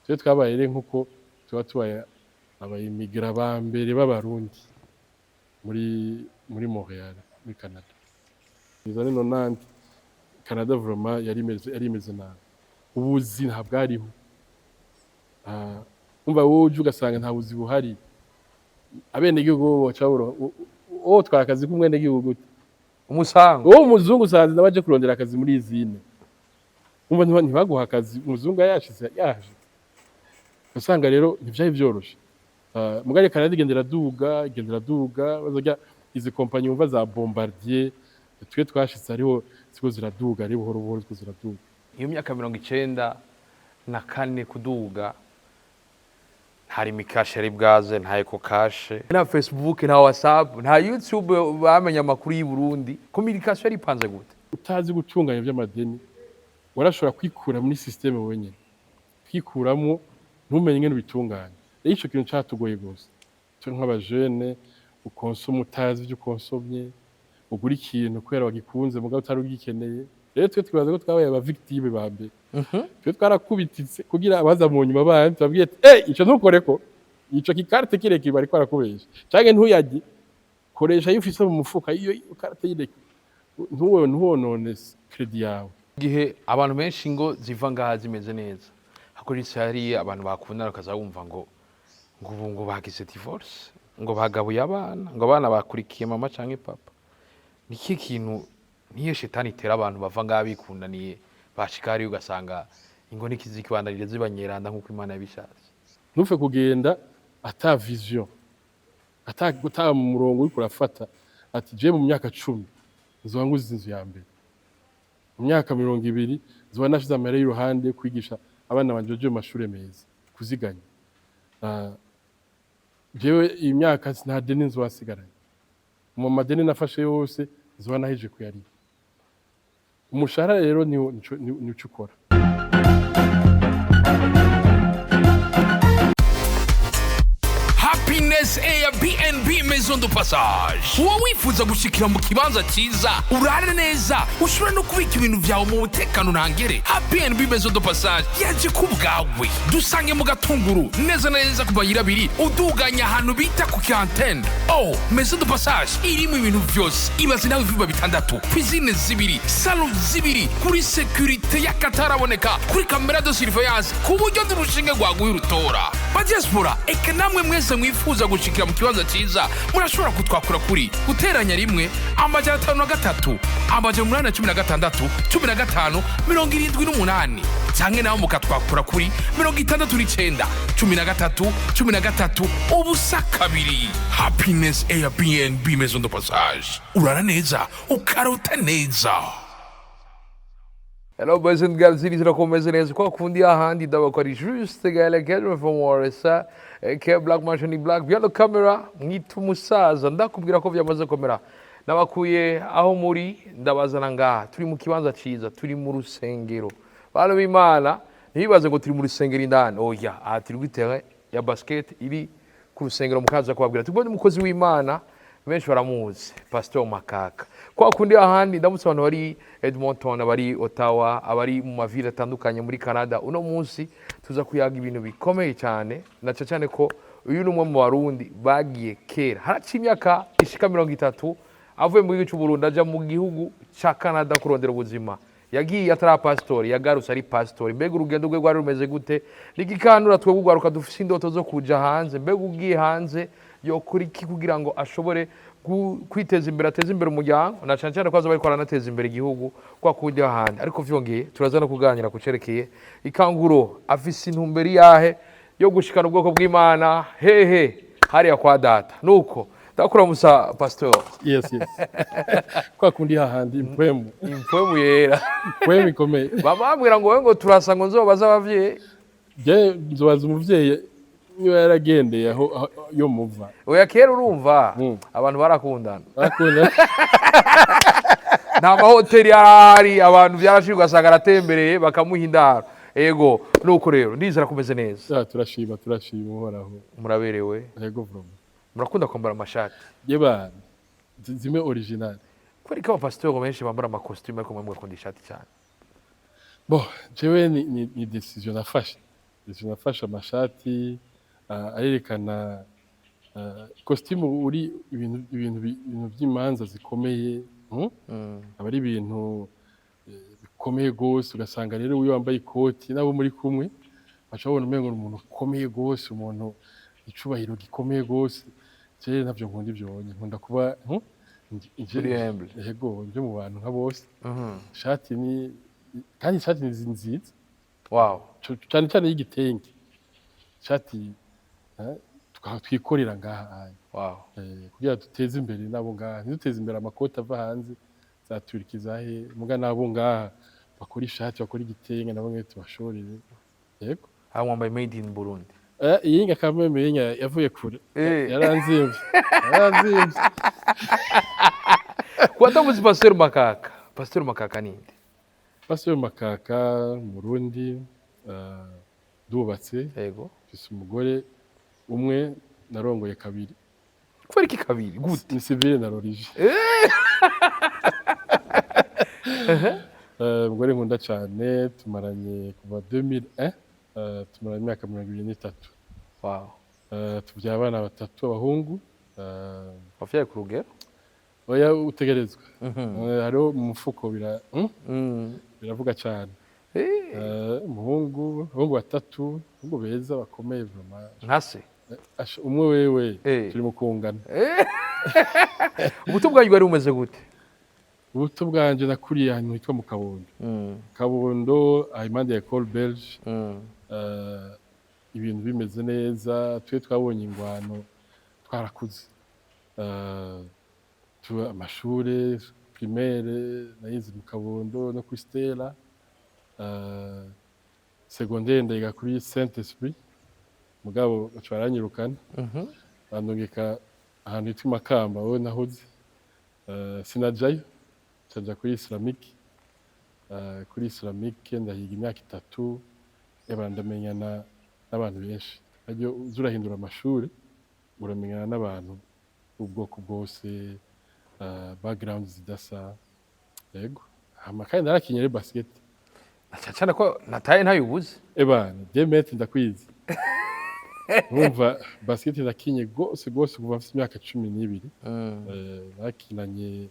Twe twabaye rero nkuko tuba tubaye aba immigrés ba mbere b'Abarundi muri Montreal, muri Canada. Les années 90, Canada vraiment yari imeze nabi, ubuzi ntabwariho. Ah, umva, wowe uje ugasanga nta buzi buhari, abenegihugu bo baca babura. Wowe utwara akazi k'umwenegihugu gute? Umusango. Wowe umuzungu usanze nawe aje kurondera akazi muri usine, umva, ntibaguha akazi, umuzungu yashize yahashitse. Usanga rero ntivyari vyoroshe. Mugabo Canada igenda iraduga, igenda iraduga, bazarya izi kompanyi wumva za Bombardier, twe twashitse hariho ziko ziraduga, ari buhoro buhoro ziko ziraduga. Iyo myaka 94 kuduga, nta Lumicash yari bwaze, nta EcoCash, nta Facebook, nta WhatsApp, nta YouTube. Bamenya amakuru y'i Burundi, communication yari ipanze gute? Utazi gutunganya ivy'amadeni, warashobora kwikura muri système wenyene, kwikuramo ntumenye ingene ubitunganya. Rero ico kintu catugoye gose twe nk'abajene. Ukonsoma utazi ivyo ukonsomye, ugura ikintu kubera wagikunze mugabo utari ugikeneye. Rero twe twibaza ko twabaye aba victime ba mbere. Twe twarakubititse kugira abaza mu nyuma bandi tubabwiye ati: "Eh, ico ntukoreko, ico kikarte kirekire, bariko barakubesha, canke ntuyarye, koresha ayo ufise mu mufuka, iyo carte yireke, ntuwe ntuwonone crédit yawe." Igihe abantu benshi ngo ziva ngaha zimeze neza, hakoritse hariya abantu bakundana, ukaza wumva ngo ubu ngo bagize divorce, ngo bagabuye abana, ngo abana bakurikiye mama canke papa. Ni ikihe kintu, niyo shetani itera abantu bava ngaha bikundaniye, bashika hariya ugasanga ingo ntikizikibandanije zibanyeranda nk'uko Imana yabishatse? Ntupfe kugenda ata vision, ata murongo uriko urafata, ati: "Je mu myaka 10 nzoba nguze inzu ya mbere, mu myaka 20 nzoba nashize amahera y'iruhande yo kwigisha abana banje baje mu mashure meza, kuziganya." Ah, jewe iyi myaka nta deni nzoba nsigaranye. Mu madeni nafashe yose nzoba nahejeje kuyariha. Umushahara rero nico ukora. Happiness Airbnb Maison de Passage. Uba wifuza gushikira mu kibanza cyiza, urare neza, ushobora no kubika ibintu byawe mu mutekano ntangere. Happy Maison de Passage yaje ku bwawe. Dusange mu Gatunguru, neza na neza ku mayira abiri uduganya ahantu bita ku Kantene. Oh, Maison de Passage irimo ibintu byose. Ibaze nawe: ivyumba bitandatu, cuisine zibiri, salon zibiri, kuri sécurité y'akataraboneka, kuri caméra de surveillance, ku buryo n'urushinge rwaguye urutora. Ba diaspora, eka namwe mwese mwifuza gushikira mu kibanza cyiza, murashobora kutwakura kuri +1 503 816 15 78, canke nawe mukatwakura kuri 69 13 13 02. Happiness Airbnb Maison de Passage, urara neza, ukarota neza. Hello boys and girls, iri komeze neza kwa kundi ahandi ndabako ari juste Gaël Kelvin from Waresa aka Black Mansion Black behind the camera, mwita umusaza. Ndakubwira ko byamaze komera, nabakuye aho muri ndabazana ngaha. Turi mu kibanza ciza, turi mu rusengero. Bantu b'Imana, ntibibaze ngo turi mu rusengero indani, oya, aha turi kuri terrain ya basket iri ku rusengero. Mukaza kubabwira tubone umukozi w'Imana, benshi baramuzi, Pastor Makaka. Kwa kundi ahandi ndamutse abantu bari Edmonton, abari Ottawa, abari mu ma villes atandukanye muri Canada. Uno munsi tuza kuyaga ibintu bikomeye cyane, na cyane ko uyu ni umwe mu Barundi bagiye kera, haraciye imyaka ishika 30 avuye mu gihugu cy'u Burundi aja mu gihugu ca Canada kurondera ubuzima. Yagiye atari pastori, yagarutse ari pastori. Mbega urugendo rwe rwari rumeze gute? Nigikanura twebwe urwaruka dufise indoto zo kuja hanze. Mbega ugiye hanze yokora iki kugira ngo ashobore kwiteza imbere, ateze imbere umuryango, na cyane cyane ko azoba ariko aranateza imbere igihugu kwa kundi ahandi? Ariko vyongeye turaza no kuganira ku cerekeye ikanguro, afise intumbero yahe yo gushikana ubwoko bw'Imana hehe? Hariya kwa Data. Nuko ndakuramusa, pastor. Yes, kwa kundi hahandi impwemu. Impwemu yera. Impwemu ikomeye. Bama bambwira ngo wowe ngo turasa, ngo nzobaze abavyeyi. Je nzobaza umuvyeyi niba yaragendeye aho yo muva. Oya, kera urumva abantu barakundana. Barakunda. Nta mahoteli ahari, abantu byarashirwa, ugasanga aratembereye bakamuha indaro. Ego, nuko rero ndizera kumeze neza. Ah, turashima, turashima Uhoraho. Muraberewe. Yego, vraiment. Murakunda kwambara amashati. Yeba, zimwe original. Kubera ko abapasitori benshi bambara amakositimu, ariko mwe mugakunda ishati cyane. Bon, jewe ni décision nafashe. Ivyo nafashe amashati arerekana costume, uri ibintu vy'imanza zikomeye, Aba ari ibintu bikomeye gose. Ugasanga rero iyo wambaye ikoti, n'abo muri kumwe baca babona umengo ni umuntu ukomeye gose, umuntu icubahiro gikomeye gose. Jewe ntavyo nkunda ivyo, nkunda kuba Uri humble. Yego, nje mu bantu nka bose. Ishati ni, kandi ishati ni nziza. Cane cane y'igitenge, ishati twikorera ngaha. Kugira duteze imbere nabo ngaha, ntiduteze imbere amakoti ava hanze za Turki, za he, muga nabo ngaha bakora ishati, bakora igitenge, nabo nyene tubashorere, yego. Aho wambaye made in Burundi. Iyi nga kameme yinya yavuye kure. Yaranzimvye, yaranzimvye. Kuwatamuzi Pasteur Makaka, Pasteur Makaka ninde? Pasteur Makaka, Murundi, ndubatse. Mfise umugore umwe, narongoye kabiri. Kubera iki kabiri, gute? Ni civil na religieux. Umugore nkunda cyane, tumaranye kuva 2001, tumaranye imyaka 23. Tubyara abana batatu, abahungu. Wavyaye ku rugero? Oya, utegerezwa. Hariho mu mufuko bira, Biravuga cyane. Umuhungu, abahungu batatu, abahungu beza bakomeye vraiment. Nka se? Umwe wewe turi mu kungana. Ubuto bwanyu bwari bumeze gute? Ubuto bwanje, nakuriye ahantu hitwa mu Kabondo. Kabondo, aha impande ya Ecole Belge. Ibintu bimeze neza, twe twabonye ingwano twarakuze. Amashure primaire nayize mu Kabondo no kuri Stella. Secondaire ndayiga kuri Saint Esprit, mugabo baca baranyirukana, bandungika ahantu hitwa i Makamba wowe nahoze. Sinajayo, nca kuri Islamique. Kuri Islamique ndahiga imyaka 3, eba ndamenyana n'abantu benshi. Harya uza urahindura amashuri, uramenyana n'abantu b'ubwoko bwose, background zidasa, yego. Hama kandi narakinye rero basket. Na cyane cyane ko nataye ntayubuze. Ebana, 2 mètres ndakwizi. Urumva, basket nakinye gose gose kuva mfise imyaka 12. Nakinanye,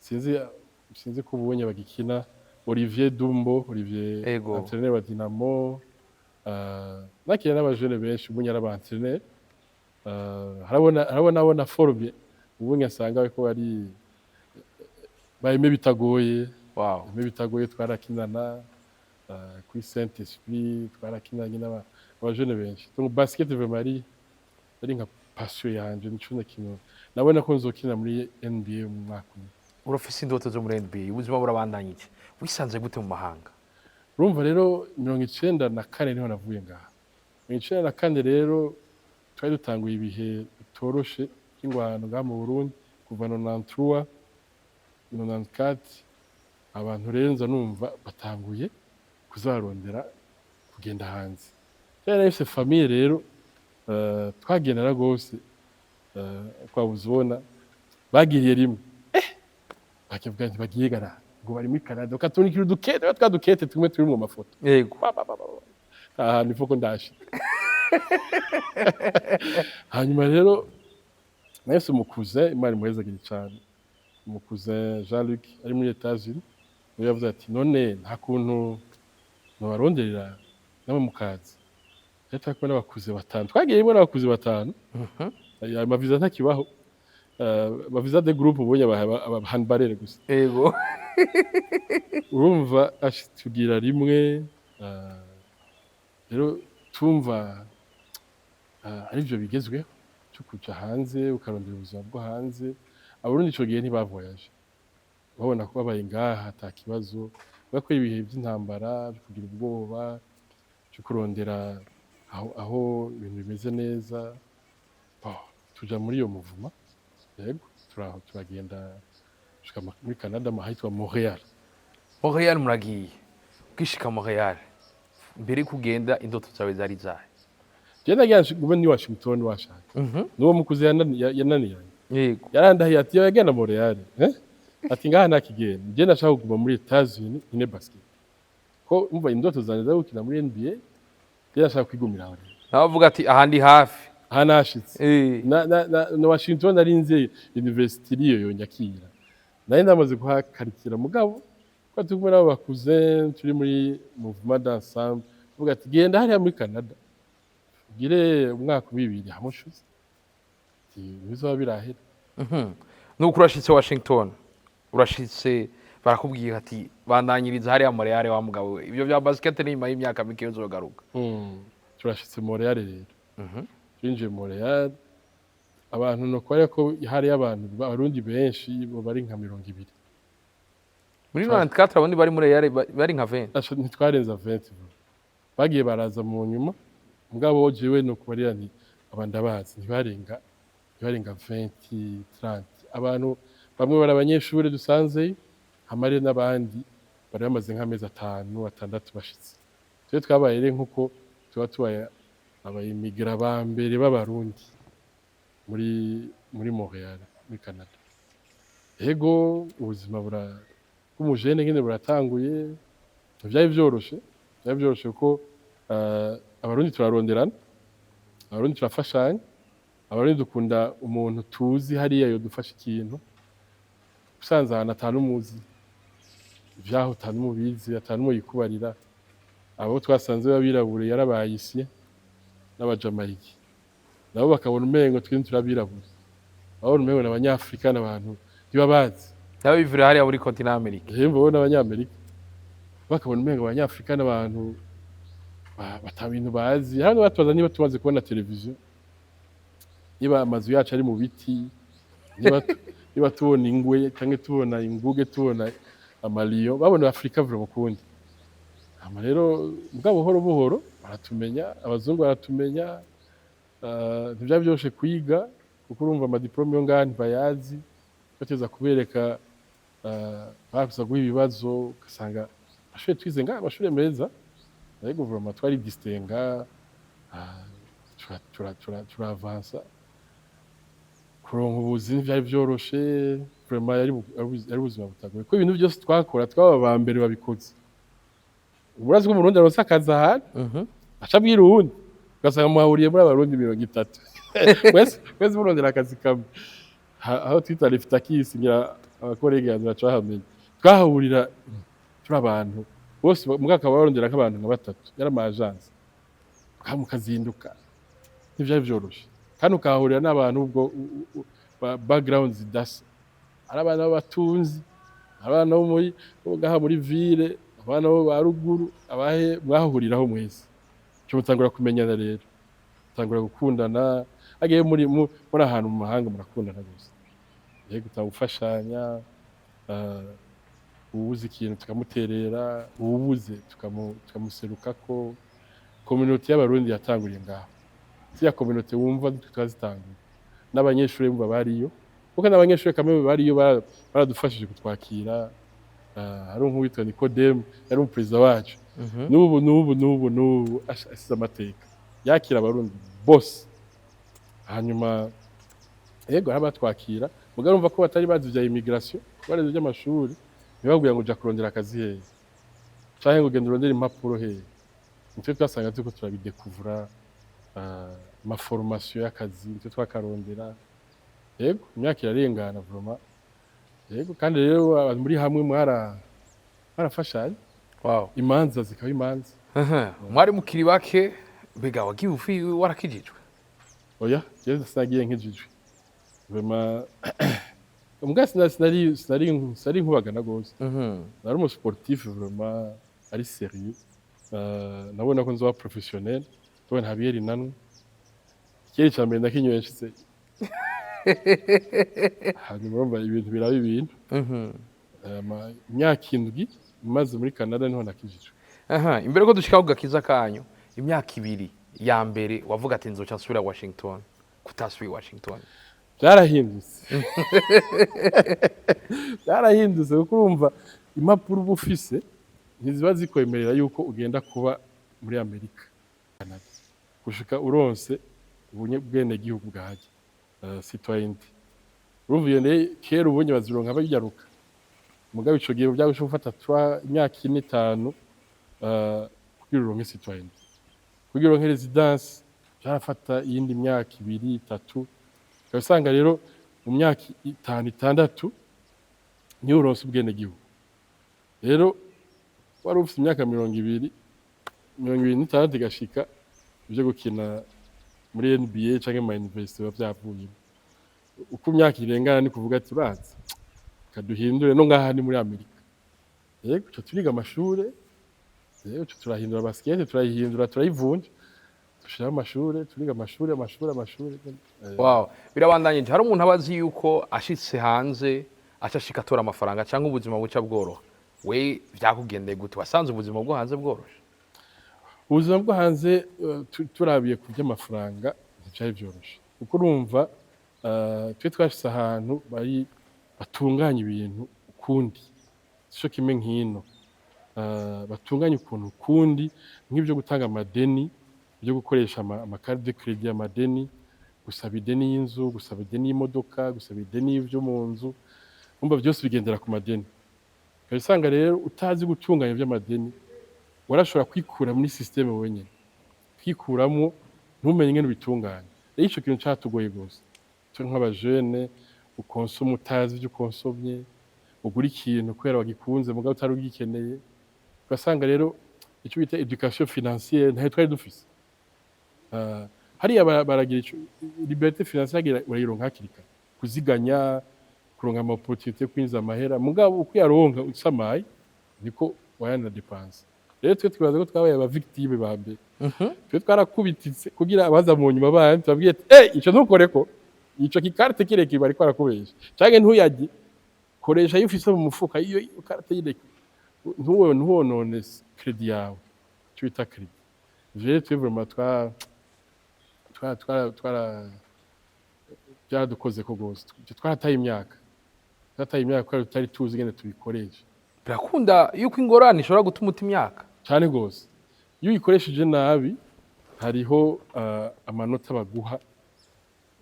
sinzi ko ubonye bagikina, Olivier Dumbo, Olivier, entraîneur wa Dynamo. Nakina n'abajene benshi, ubunye ari aba entraîneur. Harabona abona forme ubunye asanga bariko bari baheme bitagoye. Baheme bitagoye, twarakinana kuri Saint Esprit, twarakinanye n'abajene benshi. Donc basket vraiment ari nka passion yanje, nico kintu nabona ko nzokina muri NBA mu mwaka umwe. Urafise indoto zo muri NBA. Ubuzima burabandanya iki? Wisanze gute mu mahanga? Urumva rero, 94 niho navuye ngaha. 94 rero twari dutanguye ibihe bitoroshe by'ingwano ngaha mu Burundi kuva 93, 94. Abantu rero nza numva batanguye kuzarondera kugenda hanze. Cyane nafise famille rero, twagendana rwose, twabuze ubona bagiriye rimwe, bakivuga nti bagiye gara ngo bari muri Canada, bakatunikira udukete, twa dukete tumwe turi mu mafoto. Pa, pa, pa, pa, pa. Ahantu ifuko ndashika. Hanyuma rero nahise umukuze, Imana imuhezagire cyane, umukuze Jean Luc ari muri Etats-Unis, niwe yavuze ati: "None nta kuntu nobaronderera namwe mukaza?" Rero turi kumwe n'abakuze batanu, twagiye rimwe n'abakuze batanu. Ayo maviza ntakibaho. Amaviza de groupe ubonye abahanbarere gusa. Urumva, ashitugira rimwe, rero tumva arivyo bigezweho cyo kuja hanze ukarondera ubuzima bwo hanze. Abarundi ico gihe ntibavoyaje, babona ko babaye ngaha ata kibazo, kubera ko ibihe vy'intambara, vyo kugira ubwoba, vyo kurondera aho ibintu bimeze neza. Bon, tuja muri iyo muvuma, yego, turaho turagenda gushika muri Canada, ahitwa Montreal. Montreal muragiye. Ukishika Montreal, mbere yo kugenda indoto zawe zari zahe? Je nagira ngume ni Washington washaka. Nuwo mukuze yananiranye. Yarandahiye ati yagenda Montreal, eh? Ati ngaha ntakigenda. Je nashaka kuguma muri Etats-Unis nkine basket. Ko umva, indoto zanje zo gukina muri NBA. Rero nashaka kwigumira aho rero. Nawe avuga ati aha ndi hafi. Aha nashitse. Na Washington nari nzi university iriyo yonyakira, nari ndamaze kuhakarikira, mugabo ko turi kumwe n'abo bakuze, turi muri mouvement d'ensemble, tuvuga ati genda hariya muri Canada ugire umwaka 2 hamwe ushuze, ati bizoba birahera. Nuko urashitse Washington, urashitse, barakubwira ati bandanyiriza hariya Montreal wa mugabo we, ibyo bya basket ni nyuma y'imyaka mike uzogaruka. Turashitse Montreal rero, twinjiye Montreal, abantu no kubera ko hari abantu Abarundi benshi, bo bari nka 20. Muri 94 abarundi bari muri Montreal bari nka 20? Asha, ntitwarenza 20, bagiye baraza mu nyuma, mugabo jewe no kubarira nti aba ndabazi, ntibarenga 20, 30. Abantu bamwe bari abanyeshuri dusanzeyo, hamare n'abandi bari bamaze nk'amezi 5, 6 bashitse. Twe twabaye rero nkuko tuba tubaye aba immigrés ba mbere b'Abarundi muri Montreal, muri Canada. Ego, ubuzima bura bw'umujene nyene buratanguye. Ntivyari vyoroshe, vyari vyoroshe kuko Abarundi turaronderana, Abarundi turafashanya, Abarundi dukunda umuntu tuzi hariya yodufasha ikintu. Usanze ahantu atanumuzi, ivyaho atanumubizi, atanumuyikubarira, abo twasanze b'abirabure yarabaye isi n'Abajamayiki, nabo bakabona umengo twe turabirabure, babona umengo n'Abanyafrika n'abantu ntibabazi. Nabo bivira hariya muri continent Amerika. Ihembo bo n'Abanyamerika bakabona umengo Abanyafrika n'abantu bata bintu bazi. Hano batubaza niba tumaze kubona televiziyo, niba amazu yacu ari mu biti, niba tubona ingwe canke tubona inguge, tubona amaliyo, babona Afrika vraiment ukundi. Hama rero mugabo buhoro buhoro baratumenya, abazungu baratumenya. Ntivyari vyoroshe kwiga kuko urumva ama diplômes yo ngaha ntibayazi, bateza kubereka, bakuza guha ibibazo, ugasanga amashure twize ngaha, amashure meza, ariko vraiment twari distingués, turavansa. Kuronka ubuzi ntivyari vyoroshe vraiment, yari ubuzima butagoye kuko ibintu byose twakora twaba aba mbere babikoze. Urazi ko Umurundi aronse akazi ahantu, aca abwira uwundi, ugasanga muhahuriye muri Abarundi 30, mwese mwese murondera akazi kamwe. Aho twita Lefitakisi, ngira aba collègues yanjye baca bahamenya, twahahurira turi abantu bose, mugabo barondera nk'abantu nka batatu, yari ama agence, mukazinduka. Ntivyari vyoroshe kandi ukahahurira n'abantu ubwo background zidasa, ari abana b'abatunzi, abana bo muri bo ngaha muri ville, abana bo ba ruguru, abahe, mwahahuriraho mwese. Cyo mutangura kumenyana rero, mutangura gukundana, agiye muri ahantu mu mahanga murakundana gusa, yego, utanga gufashanya, uwubuze ikintu tukamuterera, uwubuze tukamuserukako. Communauté y'Abarundi yatanguriye ngaho, siya communauté wumva twazitanguye n'abanyeshuri bumva bariyo, kuko n'abanyeshuri kamwe bariyo baradufashije kutwakira. Hari nk'uwitwa Nikodemu yari umuperezida wacu, n'ubu n'ubu n'ubu n'ubu asize amateka, yakira Abarundi bose. Hanyuma yego hari abatwakira, mugabo urumva ko batari bazi vya immigration, barize ivy'amashuri, ntibabwira ngo uja kurondera akazi hehe canke ngo ugenda urondere impapuro hehe. Nitwe twasanga turiko turabidekuvura, ama formation y'akazi nitwe twakarondera. Yego, imyaka irarengana vraiment. Yego, kandi rero abantu muri hamwe mwarafashanya. Imanza zikaba imanza. Mwari mukiri bake, mbega wagiye ufi warakijijwe? Oya, jewe sinagiye nkijijwe vraiment, mbwa sinari nkubagana gose. Nari umu sportif vraiment ari sérieux. Nabona ko nzoba professionnel, ndabona nta biyeri nanwe. Ikiyeri ca mbere nakinyoye nshitse, hanyuma urumva ibintu biraba ibintu. Imyaka 7 maze muri Canada niho nakijijwe. Aha, imbere ko dushika ku gakiza kanyu, imyaka 2 ya mbere wavuga ati nzoca nsubira Washington, kutasubiye Washington? Byarahindutse, byarahindutse, kuko urumva impapuro uba ufise ntiziba zikwemerera yuko ugenda kuba muri Amerika, Canada, gushika uronse ubwenegihugu bwahajya, citoyenneté. Urumva iyo nayo kera ubunye bazironka binyaruka, mugabo ico gihe byagusha gufata imyaka 4, 5, kugira uronke citoyenneté. Kugira uronke résidence byarafata iyindi myaka 2, 3. Ukaba usanga rero mu myaka 5, 6 niho uronse ubwenegihugu. Rero wari ufite imyaka 20, 26 igashika, ibyo gukina muri NBA canke mu ma université biba vyavuyemo. Uko imyaka irengana ni kuvuga ati: "Urazi, kaduhindure no ngaha ni muri Amerika." Yego, tuca turiga amashure rero, tuca turahindura basket, turayihindura, turayivunja, dushiraho amashure, turiga amashure, amashure, amashure. Wow, birabandanyije. Hari umuntu aba azi yuko ashitse hanze aca ashika atora amafaranga cyangwa ubuzima buca bworoha. We vyakugendeye gute? Wasanze ubuzima bwo hanze bworoshe? Ubuzima bwo hanze, turabiye ku by'amafaranga, ntivyari vyoroshe, kuko urumva, twe twashitse ahantu bari batunganya ibintu ukundi, sico kimwe nk'ino. Batunganya ukuntu ukundi, nk'ivyo gutanga amadeni, byo gukoresha ama carte de crédit, amadeni, gusaba ideni y'inzu, gusaba ideni y'imodoka, gusaba ideni y'ivyo mu nzu. Umva, byose bigendera ku madeni. Ukaba usanga rero utazi gutunganya ivy'amadeni, warashobora kwikura muri système wenyene, kwikuramo ntumenye ingene ubitunganya. Rero ico kintu catugoye gose twe nk'abajene. Ukonsoma utazi ivyo ukonsomye, ugura ikintu kubera wagikunze mugabo utari ugikeneye. Ugasanga rero ico bita éducation financière ntayo twari dufise. Hariya baragira ico liberté financière, urayironka hakiri kare, kuziganya, kuronka ama opportunité yo kwinjiza amahera, mugabo uko uyaronka usamaye niko wayana dépense. Rero twe twibaza ko twabaye aba victime ba mbere. Twe twarakubititse kugira abaza mu nyuma bandi tubabwiye ati: "Eh, ico ntukoreko, ico kikarte kirekire, bariko barakubesha, canke ntuyarye, koresha ayo ufise mu mufuka, iyo carte yireke, ntuwe ntuwonone crédit yawe." Ico bita crédit. Ivyo rero twe vraiment twa twara twara twara byaradukozeko gose. Twarataye imyaka kubera tutari tuzi ingene tubikoresha. Birakunda yuko ingorane ishobora gutuma uta imyaka? Cyane gose. Iyo uyikoresheje nabi, hariho amanota baguha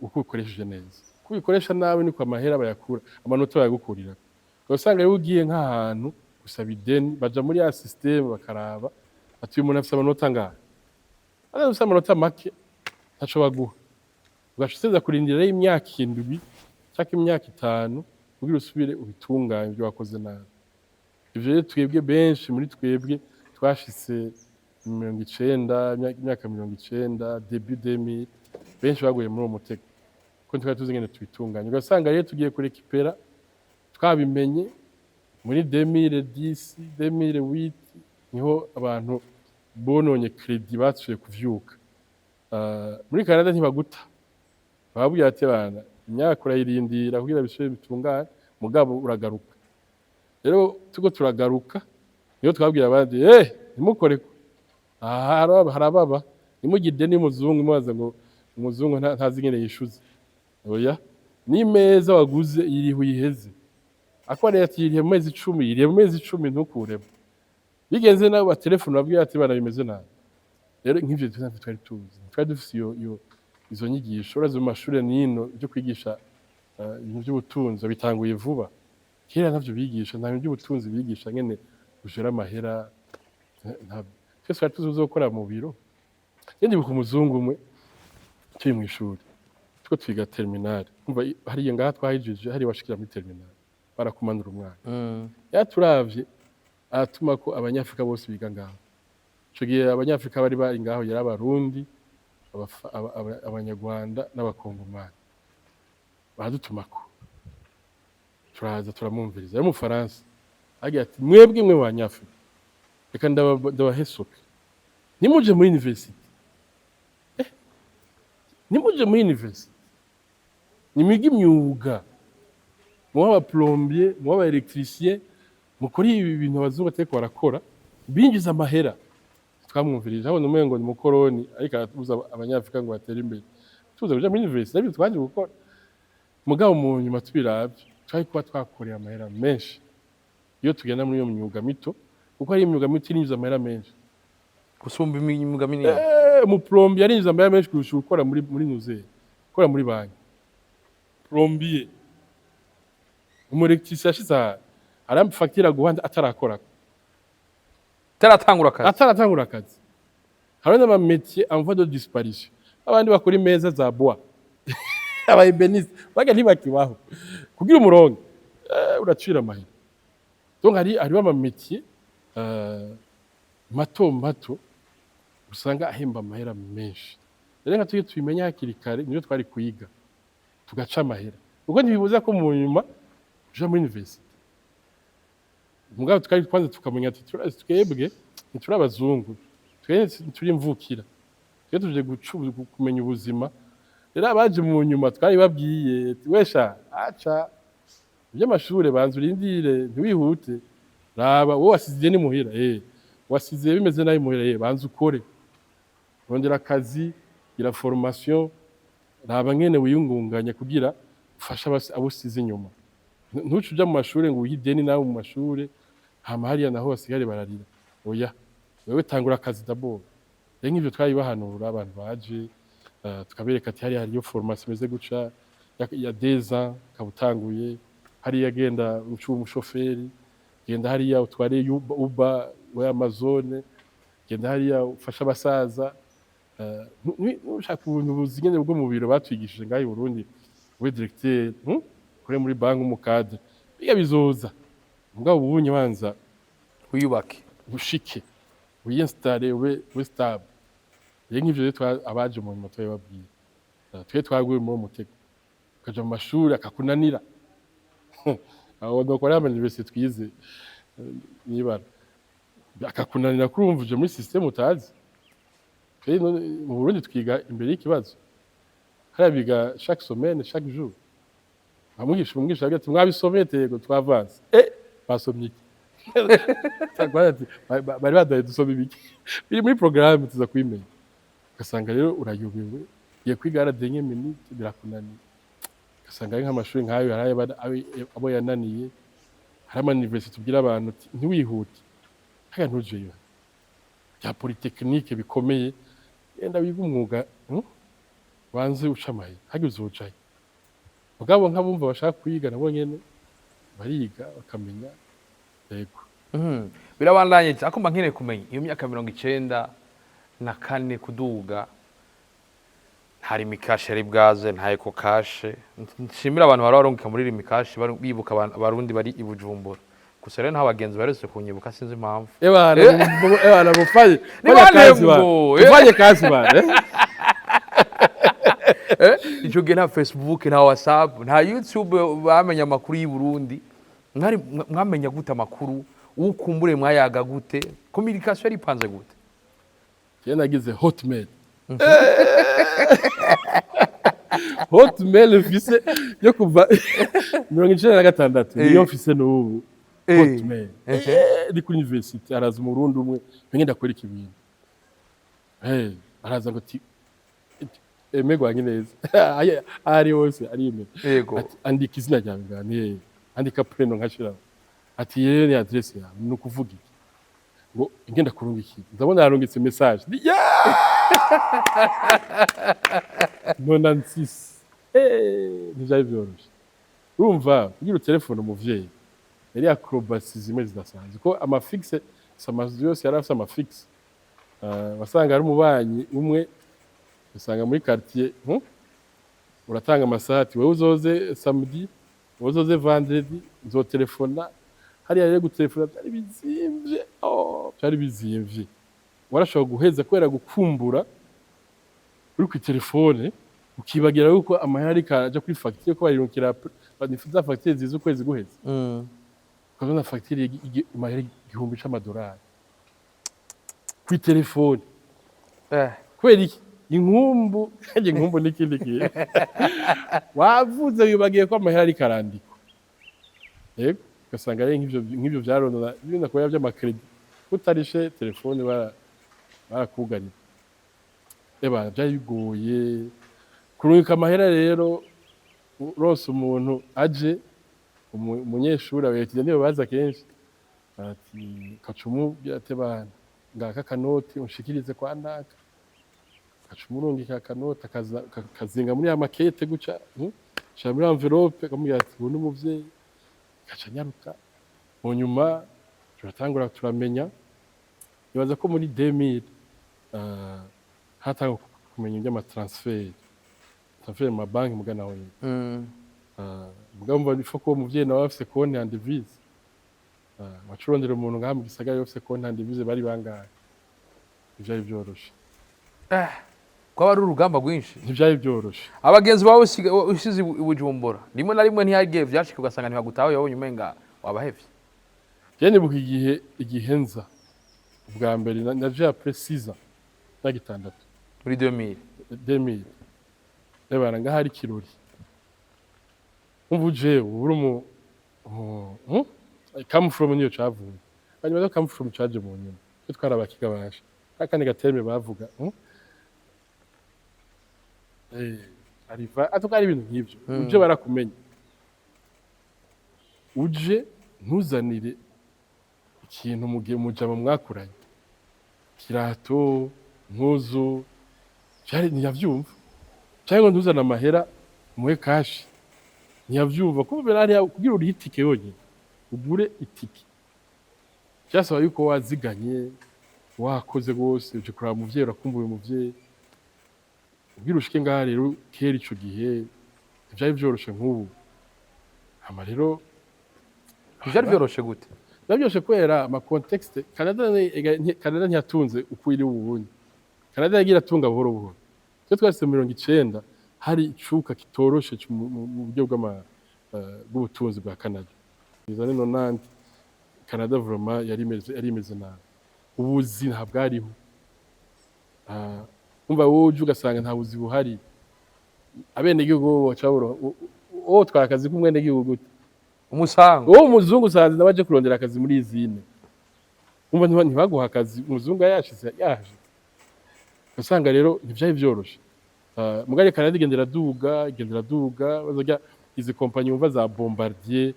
uko ubikoresheje neza. Uko ubikoresha nabi niko amahera bayakura, amanota bayagukurira. Ugasanga rero ugiye nk'ahantu gusaba ideni, baja muri ya système bakaraba ati: "Uyu muntu afise amanota angahe?" Ariko ufise amanota make, ntaco baguha. Ugaca usubira kurindira imyaka 7 canke imyaka 5 kugira usubire ubitunganye ivyo wakoze nabi. Ivyo rero twebwe, benshi muri twebwe twashitse mu 90, imyaka 90, début 2000, benshi baguye muri uwo mutego kuko ntitwari tuzi ingene tubitunganya. Ugasanga rero tugiye kurekipera twabimenye muri 2010, 2008, niho abantu bononye crédit basubiye kuvyuka. Muri Canada ntibaguta, bababwira ati: "Bana, imyaka urayirindira kugira bisubire bitungane, mugabo uragaruka." Rero turiko turagaruka, niho twabwira abandi: "Eh, ntimukoreko aha, harababa, ntimugire ideni y'umuzungu." Mubaza ngo umuzungu ntazi ingene yishuza. Oya, n'imeza waguze irihe uyiheze. Akora ati: "Yirihe mu mezi 10, yirihe mu mezi 10, ntukuremo." Bigenze nabo batelefone, babwira ati: "Bana, bimeze nabi." Rero nk'ivyo ntavyo twari tuzi, twari dufise iyo izo nyigisho. Urazi, mu mashure nino byo kwigisha ibintu by'ubutunzi bitanguye vuba. Kera ntavyo bigisha, nta bintu by'ubutunzi bigisha, ngene ujera amahera. Twese twari tuzi uzokora mu biro. Ndibuka umuzungu umwe turi mw'ishuri, turiko twiga terminale. Umva, hariya ngaha twahijije, hariya washikira muri terminale barakumanura umwana. Yaturavye, aratuma ko Abanyafrika bose biga ngaho. Ico gihe Abanyafrika bari bari ngaho yari Abarundi, Abanyarwanda n'Abakongomani. Baradutumako, turaza turamwumviriza. Yari Umufaransa. Agira ati: "Mwebwe mwe Banyafrika, reka ndabahesoke, ntimuje muri université, ntimuje muri université, nimwige imyuga, mube aba plombier, mube aba électricien, mukore ibi bintu abazungu batariko barakora binjiza amahera." Twamwumvirije abona umengo ni umukoroni, ariko aratubuza Abanyafrika ngo batere imbere, tuza kuja muri université. Aribyo twaje gukora, mugabo mu nyuma tubiravye, twari kuba twakoreye amahera menshi iyo tugenda muri iyo myuga mito, kuko hari imyuga mito irinjiza amahera menshi gusumba imyuga minini. Umu plombier arinjiza amahera menshi kurusha gukora muri nuze, gukora muri banki. Plombier, umu électricien yashize ahantu hari fagitire aguha atarakora. Taratangura akazi. Ataratangura akazi. Hariho n'ama métiers en voie de disparition, abandi bakora imeza za bois, aba ébénistes baga ntibakibaho. Kugira umurongo uracira amahera. Donc hariho ama métiers mato mato usanga ahemba amahera menshi. Rero nka tujye tubimenya hakiri kare, niyo twari kwiga tugaca amahera, kuko ntibibuza ko mu nyuma uja muri université. Mugabo twari kwanza tukamenya ati twebwe ntituri abazungu, twebwe ntituri imvukira, twe tuje kumenya ubuzima. Rero abaje mu nyuma twari babwiye ati: "Wesha, aca iby'amashure, banza urindire, ntiwihute. Raba wowe wasize ideni muhira, wasize bimeze nabi muhira, banza ukore, rondera akazi, gira formation, raba ngene wiyungunganya kugira ufashe abo usize inyuma. Ntuce uja mu mashure ngo wihe ideni nawe mu mashure, hama hariya naho basigare bararira. Oya, wewe tangura akazi d'abord." Rero nk'ivyo twabibahanura abantu baje, tukabereka ati hariya hariyo formation imeze guca ya 2 ans, ukaba utanguye hariya, genda uca umushoferi, genda hariya utware Uber we Amazon, genda hariya ufashe abasaza." Ntushaka ubuntu buzigene bwo mu biro batwigishije ngaho i Burundi, we directeur, kure muri banki, umu cadre, biga bizoza. Mugabo ubunye banza wiyubake, ushike wiyinstalle, ube stable. Rero nk'ivyo rero abaje mu nyuma twabibabwiye. Twe twaguye muri uwo mutego, ukaja mu mashuri akakunanira. Aho nokora ama université twize, nibara akakunanira, kurumva uje muri système utazi. Twe none mu Burundi twiga imbere y'ikibazo, hariya biga chaque semaine, chaque jour. Umwigisha agira ati: "Mwabisomye?" "Yego, twavanze." "Basomye iki?" Ati: "Bari badaye dusoma ibiki biri muri programme, tuza kubimenya." Ugasanga rero urayobewe, ugiye kwiga à la dernière minute, birakunaniye. Ugasanga ari nk'amashuri nk'ayo hari abo yananiye. Hari ama université tubwira abantu ati: "Ntiwihute hariya, ntujeyo bya polytechnique bikomeye, genda wiga umwuga, Banze uca amahera harya uzojayo." Mugabo nk'abumva bashaka kwiga nabo nyene bariga bakamenya, yego. Birabandanye, ariko mba nkeneye kumenya iyo myaka 94 kuduga, nta Lumicash yari bwaze, nta EcoCash. Nshimira abantu bari barungika muri Lumicash, bibuka Abarundi bari i Bujumbura. Gusa rero nta bagenzi baherutse kunyibuka, sinzi impamvu. Ebana, ebana, mufanye Ni fanya kazi bana. banembo. Tufanye kazi bana. Ico gihe nta Facebook, nta WhatsApp, nta YouTube, bamenya amakuru y'i Burundi. Mwari mwamenya gute amakuru? Ukumbure mwayaga gute? Communication yari ipanze gute? Jewe nagize Hotmail. Hotmail mfise yo kuva 96, niyo mfise n'ubu. Hotmail. Ndi kuri université, araza umurundi umwe, ngenda kwereka ibintu. Araza ngo ati emegwa neza aho ari hose ariyemera. Ati: "Andika izina ryawe." Ngani, andika prénom, nkashiraho. Ati: "Yere ni adresse yawe, ni ukuvuga iki?" Ngo ngenda kurunga iki, ndabona yarungitse message. 96, ntivyari vyoroshe. Urumva kugira utelefone umuvyeyi yari acrobatie zimwe zidasanzwe, ko ama fixe, si amazu yose yari afise ama fixe. Wasanga ari umubanyi umwe, usanga muri quartier, Uratanga amasaha ati: "Wewe uzoze samedi, wewe uzoze vendredi, nzotelefona." Hariya rero gutelefona byari bizimvye, oh, byari bizimvye. Warashobora guheza kubera gukumbura uri ku telefone, ukibagira yuko amahera ariko aja kuri facture, ko barirukira za facture ziza ukwezi guheze. Ukabona facture amahera 1000 c'amadolari kuri telefone. Kubera iki? Inkumbu. Kandi inkumbu n'ikindi kintu wavuze, wibagiye ko amahera ariko arandikwa. Yego, ugasanga rero nk'ivyo vyaronona ibindi kubera vy'ama crédit, utarishe telefone barakugarira. Eba, byari bigoye kurungika amahera. Rero rose umuntu aje umunyeshuri, abayekije nibo baza kenshi, ati kacumu ati: "Bana, ngaka akanoti unshikirize kwa naka." Kaca umurungika akanoti, akazinga muri ya makete guca, shira muri enveloppe, akamubwira ati: "Ubu n'umuvyeyi." Gaca nyaruka. Mu nyuma turatangura turamenya, nibaza ko muri 2000 Hatanga kumenya iby'ama transfert, transfert mu mabanki mugana naho nyene. Mugabo umva, il faut ko uwo muvyeyi nawe afise konti en devise. Waca urondera umuntu ngaha mu gisagara afise konti en devise, bari bangahe? Ntivyari vyoroshe. Kwaba ari urugamba rwinshi. Ntivyari vyoroshe. Abagenzi bawe usize i Bujumbura, rimwe na rimwe ntihagiye vyashika ugasanga ntibagutahuye, wabonye umenga wabahevye? Je nibuka igihe nza ubwa mbere, naje après 6 ans, imyaka 6. Muri 2000? 2000. Ebana, ngaho ari ikirori, umva, uje uri umu come from, niyo cavuye hanyuma come from caje mu nyuma, twe twari abakiga basha akandi gaterme bavuga, Arriva atuka ari ibintu nk'ivyo. Uje barakumenya, uje ntuzanire ikintu mu gihe mujama mwakuranye, kirato, impuzu, vyari ntiyavyumva, cyangwa ngo ntuzane amahera, umuhe cash, ntiyavyumva. Kuko hariya kugira urihe itike yonyine, ugure itike, vyasaba yuko waziganye, wakoze rwose, uje kuraba umuvyeyi, urakumbuye umuvyeyi, ubwira ushike ngaha. Rero kera ico gihe ntivyari vyoroshe nk'ubu. Hama rero Vyari vyoroshe gute? Biba byoroshe kubera ama contexte. Canada Canada ntiyatunze uko iri ubundi. Canada yagiye iratunga buhoro buhoro. Twe twese 90 hari icuka kitoroshe mu buryo bw'ubutunzi bwa Canada. Les années 90, Canada vraiment yari imeze nabi, ubuzi ntabwariho. Umva, wowe uje ugasanga nta buzi buhari, abenegihugu bo baca babura. Wowe utwara akazi k'umwenegihugu gute? Umusango. Wowe umuzungu usanze nawe aje kurondera akazi muri usine, umva, ntibaguha akazi, umuzungu yashize yahashitse. Usanga rero ntivyari vyoroshe. Mugari Canada igenda iraduga, igenda iraduga, bazarya izi kompanyi wumva za Bombardier,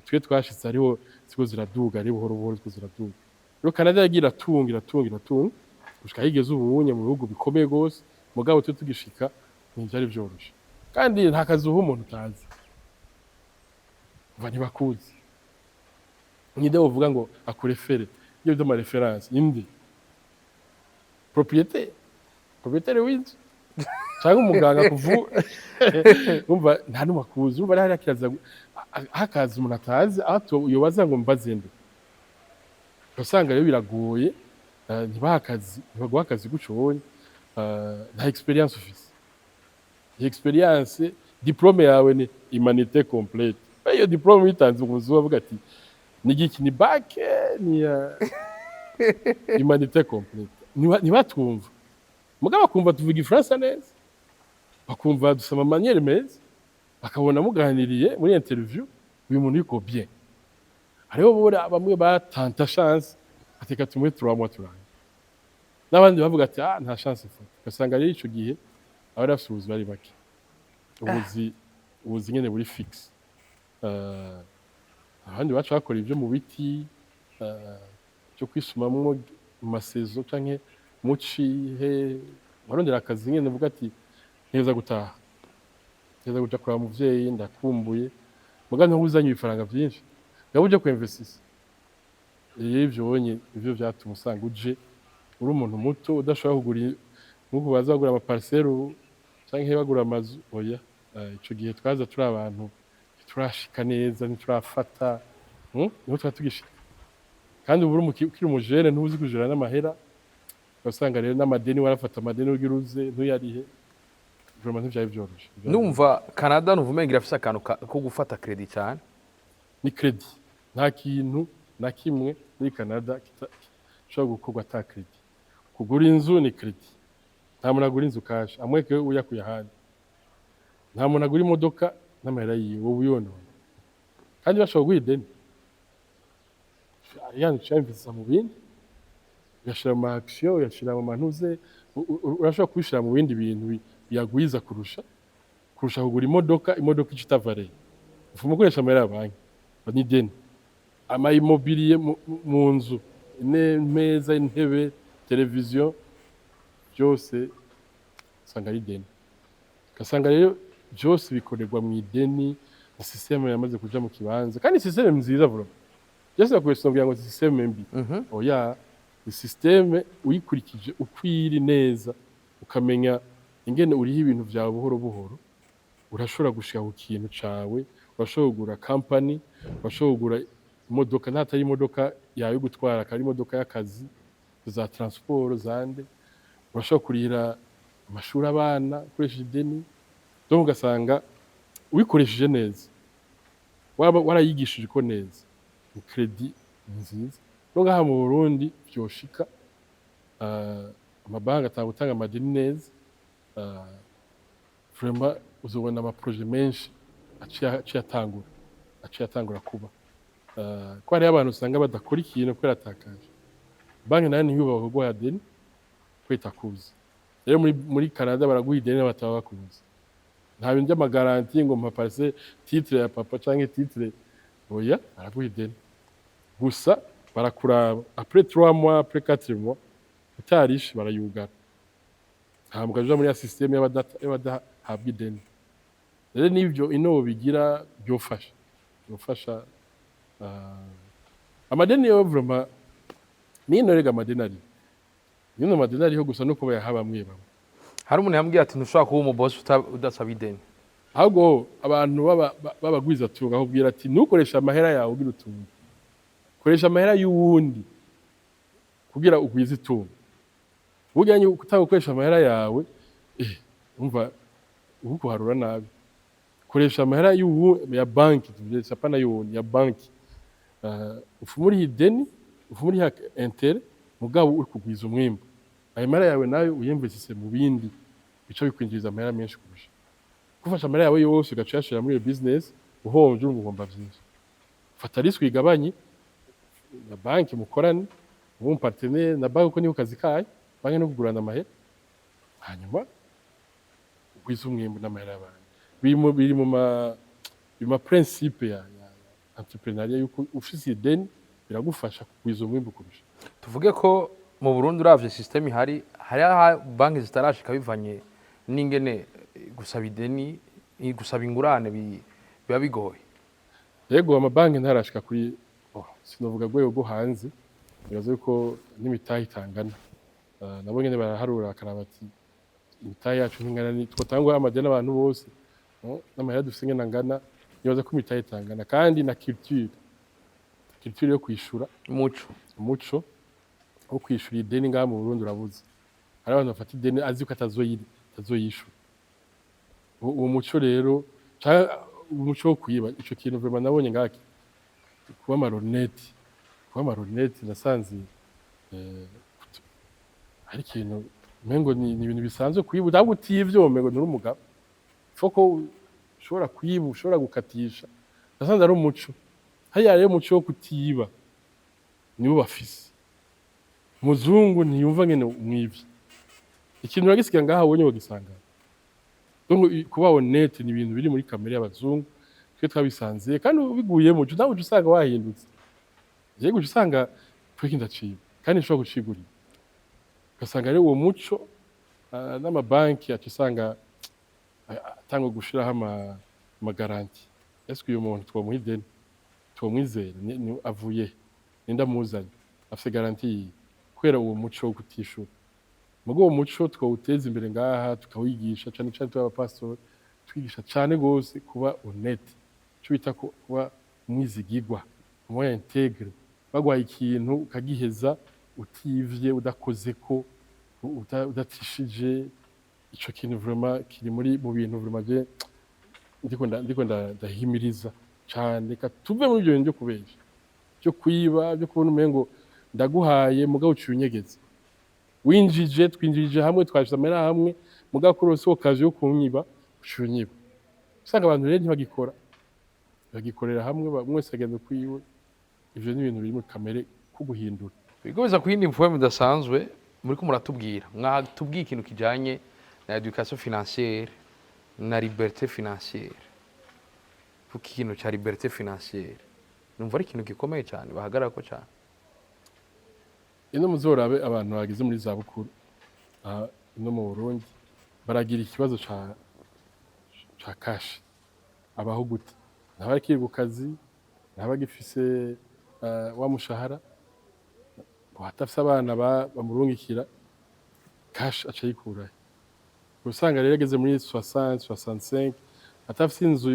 twe twashitse hariho ziko ziraduga, ari buhoro buhoro ziko ziraduga. Rero Canada yagiye iratunga, iratunga, iratunga, gushika aho igeze ubunye mu bihugu bikomeye gose. Mugabo twe tugishika ntivyari vyoroshe, kandi nta kazi uha umuntu utazi. Umva, ntibakuzi, ninde wovuga ngo akurefere? Iyo vy'ama références, inde? Propriétaire w'inzu canke umuganga akuvura? Umva, nta n'umwe akuzi. Umva, hariya kiraza hakaza umuntu atazi aho yobaza ngo mbaze nde? Ugasanga rero biragoye. Ntibaha akazi, ntibaguha akazi gutyo wonye, nta expérience ufise. Expérience, diplôme yawe ni humanité complète. Iyo diplôme uyitanze, umuzungu avuga ati: "Ni igiki? Ni bac, ni humanité complète." Ntibatwumva, mugabo bakumva tuvuga ifaransa neza, bakumva dusoma manière meza, bakabona muganiriye muri interview, uyu muntu yuko bien. Hariho bora bamwe batanta chance, ateka tumwe 3 mois turangiye, n'abandi bavuga ati: "Ah, nta chance mfata." Ugasanga rero ico gihe abari bafise ubuzi bari bake, ubuzi nyene buri fixe. Abandi baca bakora ivyo mu biti, byo kwisumamwo mu ma saisons canke muci he, barondera akazi nyene, uvuga ati: "Nteza gutaha, nteza kuja kuraba umuvyeyi, ndakumbuye." Muga ntuzanye ibifaranga vyinshi ngabo uje kuinvestisa. Rero ivyo wonye ivyo vyatuma usanga uje uri umuntu muto, udashobora kugura nk'uku baza bagura ama parcelles ubu canke bagura amazu. Oya. Ico gihe twaza turi abantu ntiturashika neza, ntiturafata, Niho twari tugishika, kandi ubu uri ukiri umujene, ntuzi kujera n'amahera. Ugasanga rero n'amadeni, warafata amadeni ugira uze ntuyarihe. Vraiment ntivyari vyoroshe. Ndumva Canada numva umenga irafise akantu ko gufata crédit cyane. Ni crédit. Nta kintu na kimwe muri Canada gishobora gukorwa ata crédit. Kugura inzu ni crédit, nta muntu agura inzu cash amweke uyakuye ahandi. Nta muntu agura imodoka n'amahera yiwe, wowe uyonona. Kandi bashobora kuguha ideni, yani ucayinvestisa mu bindi, ugashira mu ma action, ugashira mu mantuze, urashobora kubishira mu bindi bintu biyagwiza kurusha kugura imodoka. Imodoka ica itavareye, ufuma ukoresha amahera ya banki, ni ideni. Ama immobilier mu nzu, imeza, intebe, televiziyo, byose usanga ari ideni. Ugasanga rero byose bikorerwa mu ideni, na système yamaze kuja mu kibanza, kandi système nziza vraiment. Byose bakubise kugira ngo système mbi, oya. Ni système uyikurikije uko iri neza, ukamenya ingene uriha ibintu vyawe buhoro buhoro, urashobora gushika ku kintu cawe, urashobora kugura company, urashobora kugura imodoka, ntatari imodoka yawe yo gutwara, akaba ari imodoka y'akazi za transport zande, urashobora kurihira amashuri abana ukoresheje ideni. Donc ugasanga ubikoresheje neza, waba warayigishije ko neza, ni crédit nziza. No ngaha mu Burundi vyoshika, amabanki atanga gutanga amadeni neza, vraiment uzobona ama projets menshi aciye atangura kuba. Ko hariho abantu usanga badakora ikintu kubera atakaje banki, nayo ntiyubahwe kuguha deni kubera itakuzi. Rero muri Canada baraguha ideni bataba bakuzi, nta bintu by'ama garanties ngo mpa parcelle, titre ya papa canke titre, oya, baraguha ideni gusa barakuraba après 3 mois, après 4 mois utarishe barayugara, hama ukaja muri ya système y'abadahabwa ideni. Rero n'ivyo ino bigira byofasha. Amadeni yo vraiment nino rega amadeni ariho, nino amadeni ariho, gusa nuko bayaha bamwe bamwe. Hari umuntu yambwiye ati: "Ntushobora kuba umubosi udasaba ideni." Ahubwo abantu b'abagwizatunga akubwira ati: "Ntukoreshe amahera yawe ugira utunge, koresha amahera y'uwundi kugira ugwize itunga." Burya kutagukoresha amahera yawe, umva uba kuharura nabi. Koresha amahera ya banki, tuvuge, apana y'uwundi, ya banki. Ufume uriha ideni, ufume uriha intérêt, mugabo uri kugwiza umwimbu. Ayo mahera yawe nayo uyinvestisse mu bindi bica bikwinjiriza amahera menshi kurusha gufasha amahera yawe yose ugaca uyashira muri iyo business. Uhomvye, urumva uhomba vyinshi. Fata risque, uyigabanye na banki, mukorane, ube umu partenaire na banki, kuko niko kazi kayo. Banki no kugurana amahera, hanyuma ugwize umwimbu n'amahera y'abandi. Biri mu ma principe ya entrepreneuriat, yuko ufise ideni biragufasha kugwiza umwimbu kurusha. Tuvuge ko mu Burundi, uravye système ihari, hari aho banki zitarashika bivanye n'ingene gusaba ideni, gusaba ingurane biba bigoye. Yego, amabanki ntarashika kuri, oh, sinovuga rwego rwo hanze. Nibaza yuko n'imitahe itangana. Nabo nyene baraharura bakaraba ati: "Imitahe yacu ntingana, ni twotangwa amadeni abantu bose, no? N'amahera dufise ingene angana." Nibaza ko imitahe itangana, kandi na culture yo kwishura. Umuco. Umuco wo kwishura ideni ngaha mu Burundi urabuze. Hari abantu bafata ideni azi ko atazoyishura. Uwo muco rero, canke umuco wo kwiba, ico kintu vraiment nabonye ngaki kuba malhonnête, nasanze hari ikintu umengo ni ibintu bisanzwe kwiba. Ahubwo utivye womengo nturi umugabo. Faut ko ushobora kwiba, ushobora gukatisha. Nasanze ari umuco hariya. Rero umuco wo kutiba nibo bafise. Umuzungu ntiyumva ngene umwivye ikintu, uragisiga ngaha ubonye wagisanga. Donc kuba honnête ni ibintu biri muri kamere y'abazungu, twe twabisanze. Kandi ubiguyemo nawe uca usanga wahindutse. Yego, uca usanga tweki ndaciba kandi nshobora gucigurira. Ugasanga rero uwo muco, n'amabanki aca usanga atangwa gushiraho ama garanties: "Est-ce que uyu muntu twomuha ideni, twomwizera? Avuye he? Ninde amuzanye? Afise garantie yihe?" Kubera uwo muco wo kutishura. Mugo uwo muco twawuteza imbere ngaha, tukawigisha cane cane twe abapasitori, twigisha cane gose kuba honnête, ico bita kuba umwizigigwa, umu intègre. Bagwaye ikintu ukagiheza utivye, udakozeko, udatishije. Ico kintu vraiment kiri muri mu bintu vraiment je ndiko ndahimiriza cane. Reka tuve muri ibyo bintu byo kubesha, byo kwiba, byo kubona umengo ndaguhaye mugabo uciye unyegeza. Winjije, twinjirije hamwe, twashize amahera hamwe, mugabo kuri rose occasion yo kunyiba uciye unyiba. Usanga abantu rero ntibagikora, bagikorera hamwe, umwe wese agenda ukwiwe. Ivyo ni ibintu biri muri kamere ko guhindura. Bikomeza ku yindi mvuwe mudasanzwe muriko muratubwira. Mwatubwiye ikintu kijanye na éducation financière na liberté financière, kuko ikintu ca liberté financière numva ari ikintu gikomeye cyane bahagararako cyane. Ino muzorabe abantu bageze muri za bukuru aha ino mu Burundi, baragira ikibazo ca cash. Abaho gute? Ntaba akiri ku kazi, ntaba agifise wa mushahara. Atafise abana bamurungikira cash, aca yikurahe? Usanga rero ageze muri 60, 65, atafise inzu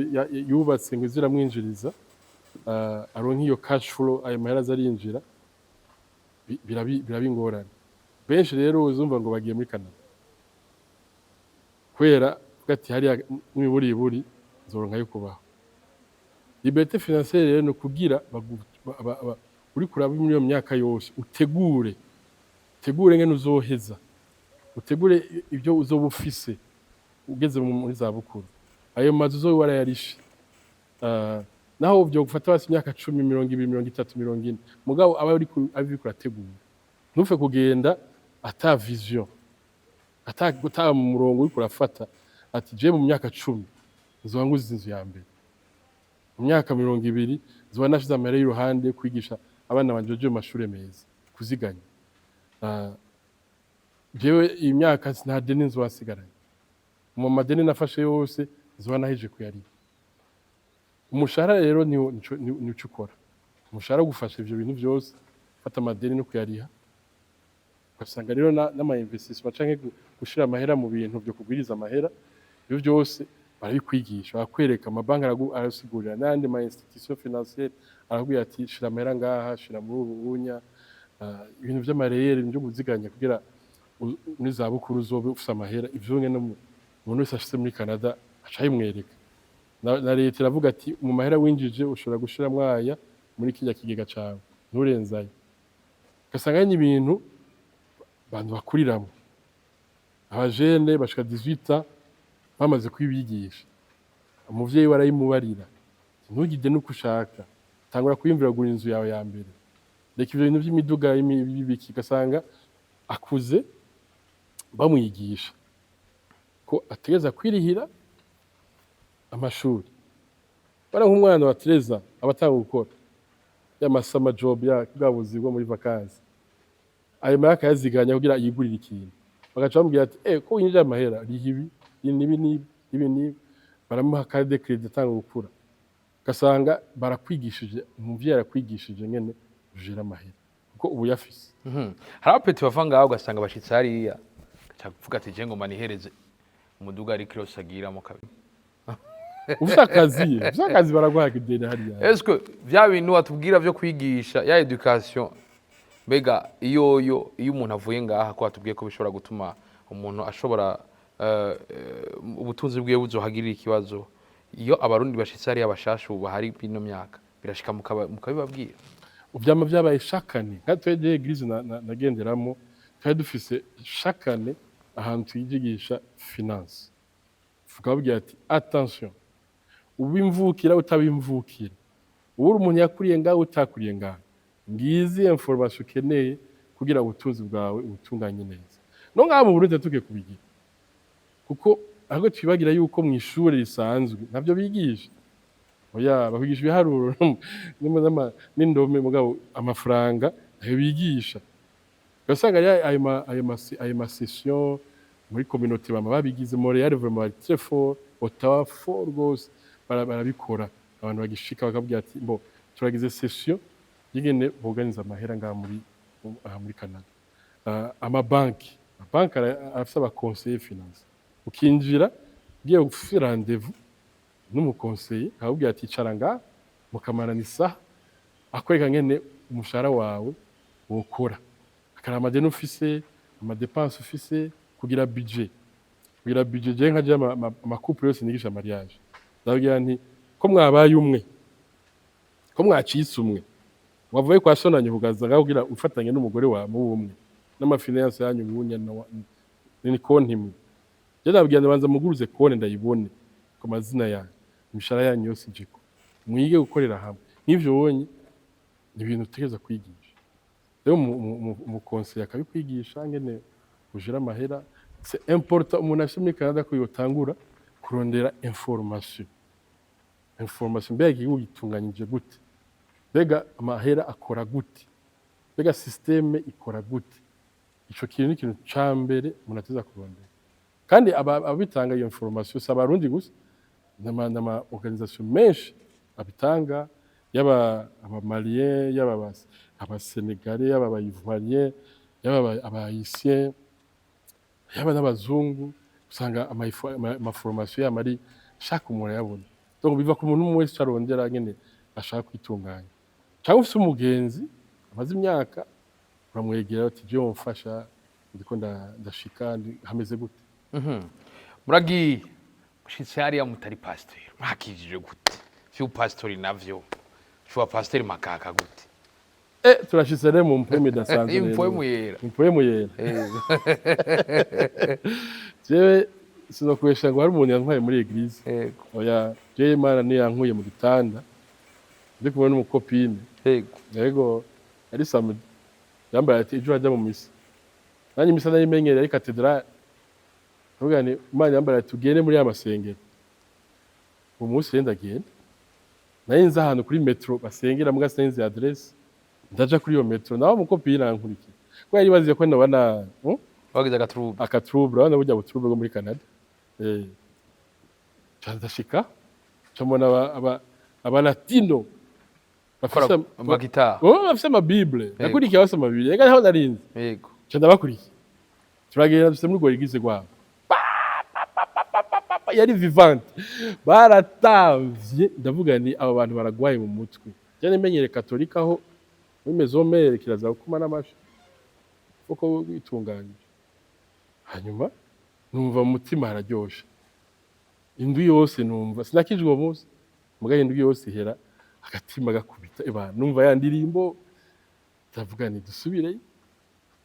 yubatse ngo ize iramwinjiriza, aronke iyo cash flow, ayo mahera aza arinjira, biraba ingorane. Benshi rero uzumva ngo bagiye muri Canada kubera avuga ati: "Hariya mw'iburiburi nzoronka yo kubaho." Liberté financière rero ni ukugira uriko uraba muri iyo myaka yose, utegure, utegure ngene uzoheza, utegure ibyo uzoba ufise ugeze muri za bukuru, ayo mazu uzoba warayarishe. Naho vyo gufata basi imyaka 10, 20, 30, 40, mugabo aba uriko urategura. Ntupfe kugenda ata vision, ata mu murongo uriko urafata ati: "Je mu myaka 10 nzoba nguze inzu ya mbere, mu myaka 20 nzoba nashize amahera y'iruhande yo kwigisha abana banje baje mu mashure meza." Kuziganya. Jewe iyi myaka nta deni nzoba nsigaranye, mu madeni nafashe yose nzoba nahejeje kuyariha. Umushahara rero nico ukora, umushahara ugufasha ivyo bintu vyose, gufata amadeni no kuyariha. Ugasanga rero n'ama investissement canke gushira amahera mu bintu vyo kugwiriza amahera, ivyo vyose barabikwigisha, barakwereka. Amabanki arasigurira, n'ayandi ma institution financière arakubwira ati: "Shira amahera ngaha, shira muri ubu bunya." Ibintu vy'ama REER, ibintu vyo kuziganya kugira muri za bukuru uzobe ufise amahera. Ivyo nyene umuntu wese ashitse muri Canada aca abimwereka. Na leta iravuga ati: "Mu mahera winjije ushobora gushiramwo aya muri kirya kigega cawe, nturenze ayo." Ugasanga ari ibintu abantu bakuriramwo, abajene bashika 18 ans bamaze kubibigisha. Umuvyeyi we arayimubarira: "Ntugide nuko ushaka, tangura kwiyumvira kugura inzu yawe ya mbere, reka ivyo bintu vy'imiduga y'ibiki." Ugasanga akuze bamwigisha ko ategereza kwirihira amashuri. Bara nk'umwana wa 13 aba atanga gukora ya ma summer job, ya bwa buzi bwo muri vacances, ayo mahera akayaziganya kugira yigurire ikintu. Bagaca bamubwira ati: "Eh, ko winjije amahera, riha ibi n'ibi n'ibi ibi n'ibi." Baramuha carte de crédit, atanga gukura. Ugasanga barakwigishije, umuvyeyi arakwigishije ngene ujera amahera kuko ubu yafise. Hari aba petits bava ngaho, ugasanga bashitse hariya, gaca kuvuga ati: "Je ngoma nihereze umuduga ari kirose agiramo kabiri." Ufise akazi, ufise akazi, baraguha ideni hariya. Est-ce que vya bintu watubwira vyo kwigisha ya éducation, mbega iyo iyo umuntu avuye ngaha, ko watubwiye ko bishobora gutuma umuntu ashobora ubutunzi bwiwe buzohagirira ikibazo, iyo Abarundi bashitse hariya bashasha ubu bahari bino myaka, birashika mukabibabwira? Vyama vyabaye shakane. Nka twebwe église nagenderamo, twari dufise shakane ahantu twigisha finance, tukababwira ati: "Attention, ubimvukira utabimvukira, ubu uri umuntu yakuriye ngaho, utakuriye ngaho, ngizi information ukeneye kugira ubutunzi bwawe ubutunganye neza." No ngaha mu Burundi tugiye kubigira, kuko ahubwo twibagira yuko mu ishuri risanzwe ntabyo bigisha. Oya, bakwigisha ibiharuro n'indome, mugabo amafaranga ntayo bigisha. Ugasanga rero ayo ma session muri communauté bama babigize. Montreal vraiment bari très fort, Ottawa fort rwose, barabikora. Abantu bagishika bakabwira ati: "Bo turagize session y'ingene boganiza amahera ngaha muri aha muri Canada." Amabanki arafise aba conseiller financier. Ukinjira ugiye gufise rendez-vous n'umu conseiller, akakubwira ati: "Icara ngaha." Mukamarana isaha, akwereka ngene umushahara wawe wokora, akaraba amadeni ufise, ama dépenses ufise, kugira budget. Kugira budget, je nka je ama couple yose nigisha mariage, ndababwira nti: "Ko mwabaye umwe, ko mwacitse umwe, wavuye kwa sonanye kugaza ngaho kugira ufatanye n'umugore wawe mu bumwe n'ama finances yanyu bunya ni konti imwe, je ndababwira ndabanza muguruze konti ndayibone ku mazina yanyu, imishahara yanyu yose ijiko, mwige gukorera hamwe." Nk'ivyo wonye ni ibintu utegereza kwigisha. Rero umu conseiller akabikwigisha ngene ujera amahera. C'est important umuntu afise muri Canada ko yotangura kurondera information. Information: mbega igihugu gitunganyije gute? Mbega amahera akora gute? Mbega système ikora gute? Ico kintu ni ikintu ca mbere umuntu ateza kurondera. Kandi ababitanga iyo information si Abarundi gusa, n'ama organisation menshi abitanga, yaba Abamalien, yaba Abasenegale, yaba aba Ivoirien, yaba aba Haïtien, yaba n'abazungu, usanga ama formation yama ari chaque umuntu ayabona. Donc biva ku muntu umwe wese ico arondera, nyene ashaka kwitunganya. Canke ufise umugenzi amaze imyaka, uramwegera uti: "Jewe womfasha, ndiko ndashika hameze gute?" Muragiye, mushitse hariya mutari pasiteri, mwakijije gute? Vy'upasitori navyo shuwa pasiteri makaka gute? Turashitse rero mu mpwemu idasanzwe rero. Impwemu yera. Impwemu yera. Jewe sinokubesha ngo hari umuntu yantwaye muri église. Oya, jewe Imana niyo yankuye mu gitanda ndi kumwe n'umu copine. Yego, yari samedi, yambaye ati: "Ejo urajya mu misa." Nanjye misa nayimenyereye ari katedrale. Ndavuga nti Imana yambaye ati: "Tugende muri ya masengero." Uwo munsi rero ndagenda, nari nzi ahantu kuri métro basengera, muga sinzi adresse. Ndaja kuri iyo métro, nawe umu copine arankurikira kuko yari baziye ko nabona Wagize aga trouble. Aka trouble, urabona burya bu trouble bwo muri Canada. Ca ndashika, ca mbona aba latino bafise amagitari. Oh, bafise ama Bible. Nakurikiye bafise ama Bible, ega niho narinzi. Ca ndabakurikiye, turagenda dufise muri urwo église rwabo. Pa, pa, pa, pa, pa, pa, pa, pa, yari vivante, baratavye. Ndavuga ni aba bantu baragwaye mu mutwe. Je nimenyere katolika, aho muri maison mère kiraza gukuma n'amashi kuko witunganyije. Hanyuma numva mu mutima hararyoshe indwi yose. Numva sinakijwe uwo munsi, muga indwi yose ihera agatima gakubita eba, numva ya ndirimbo. Ndavuga nti dusubireyo,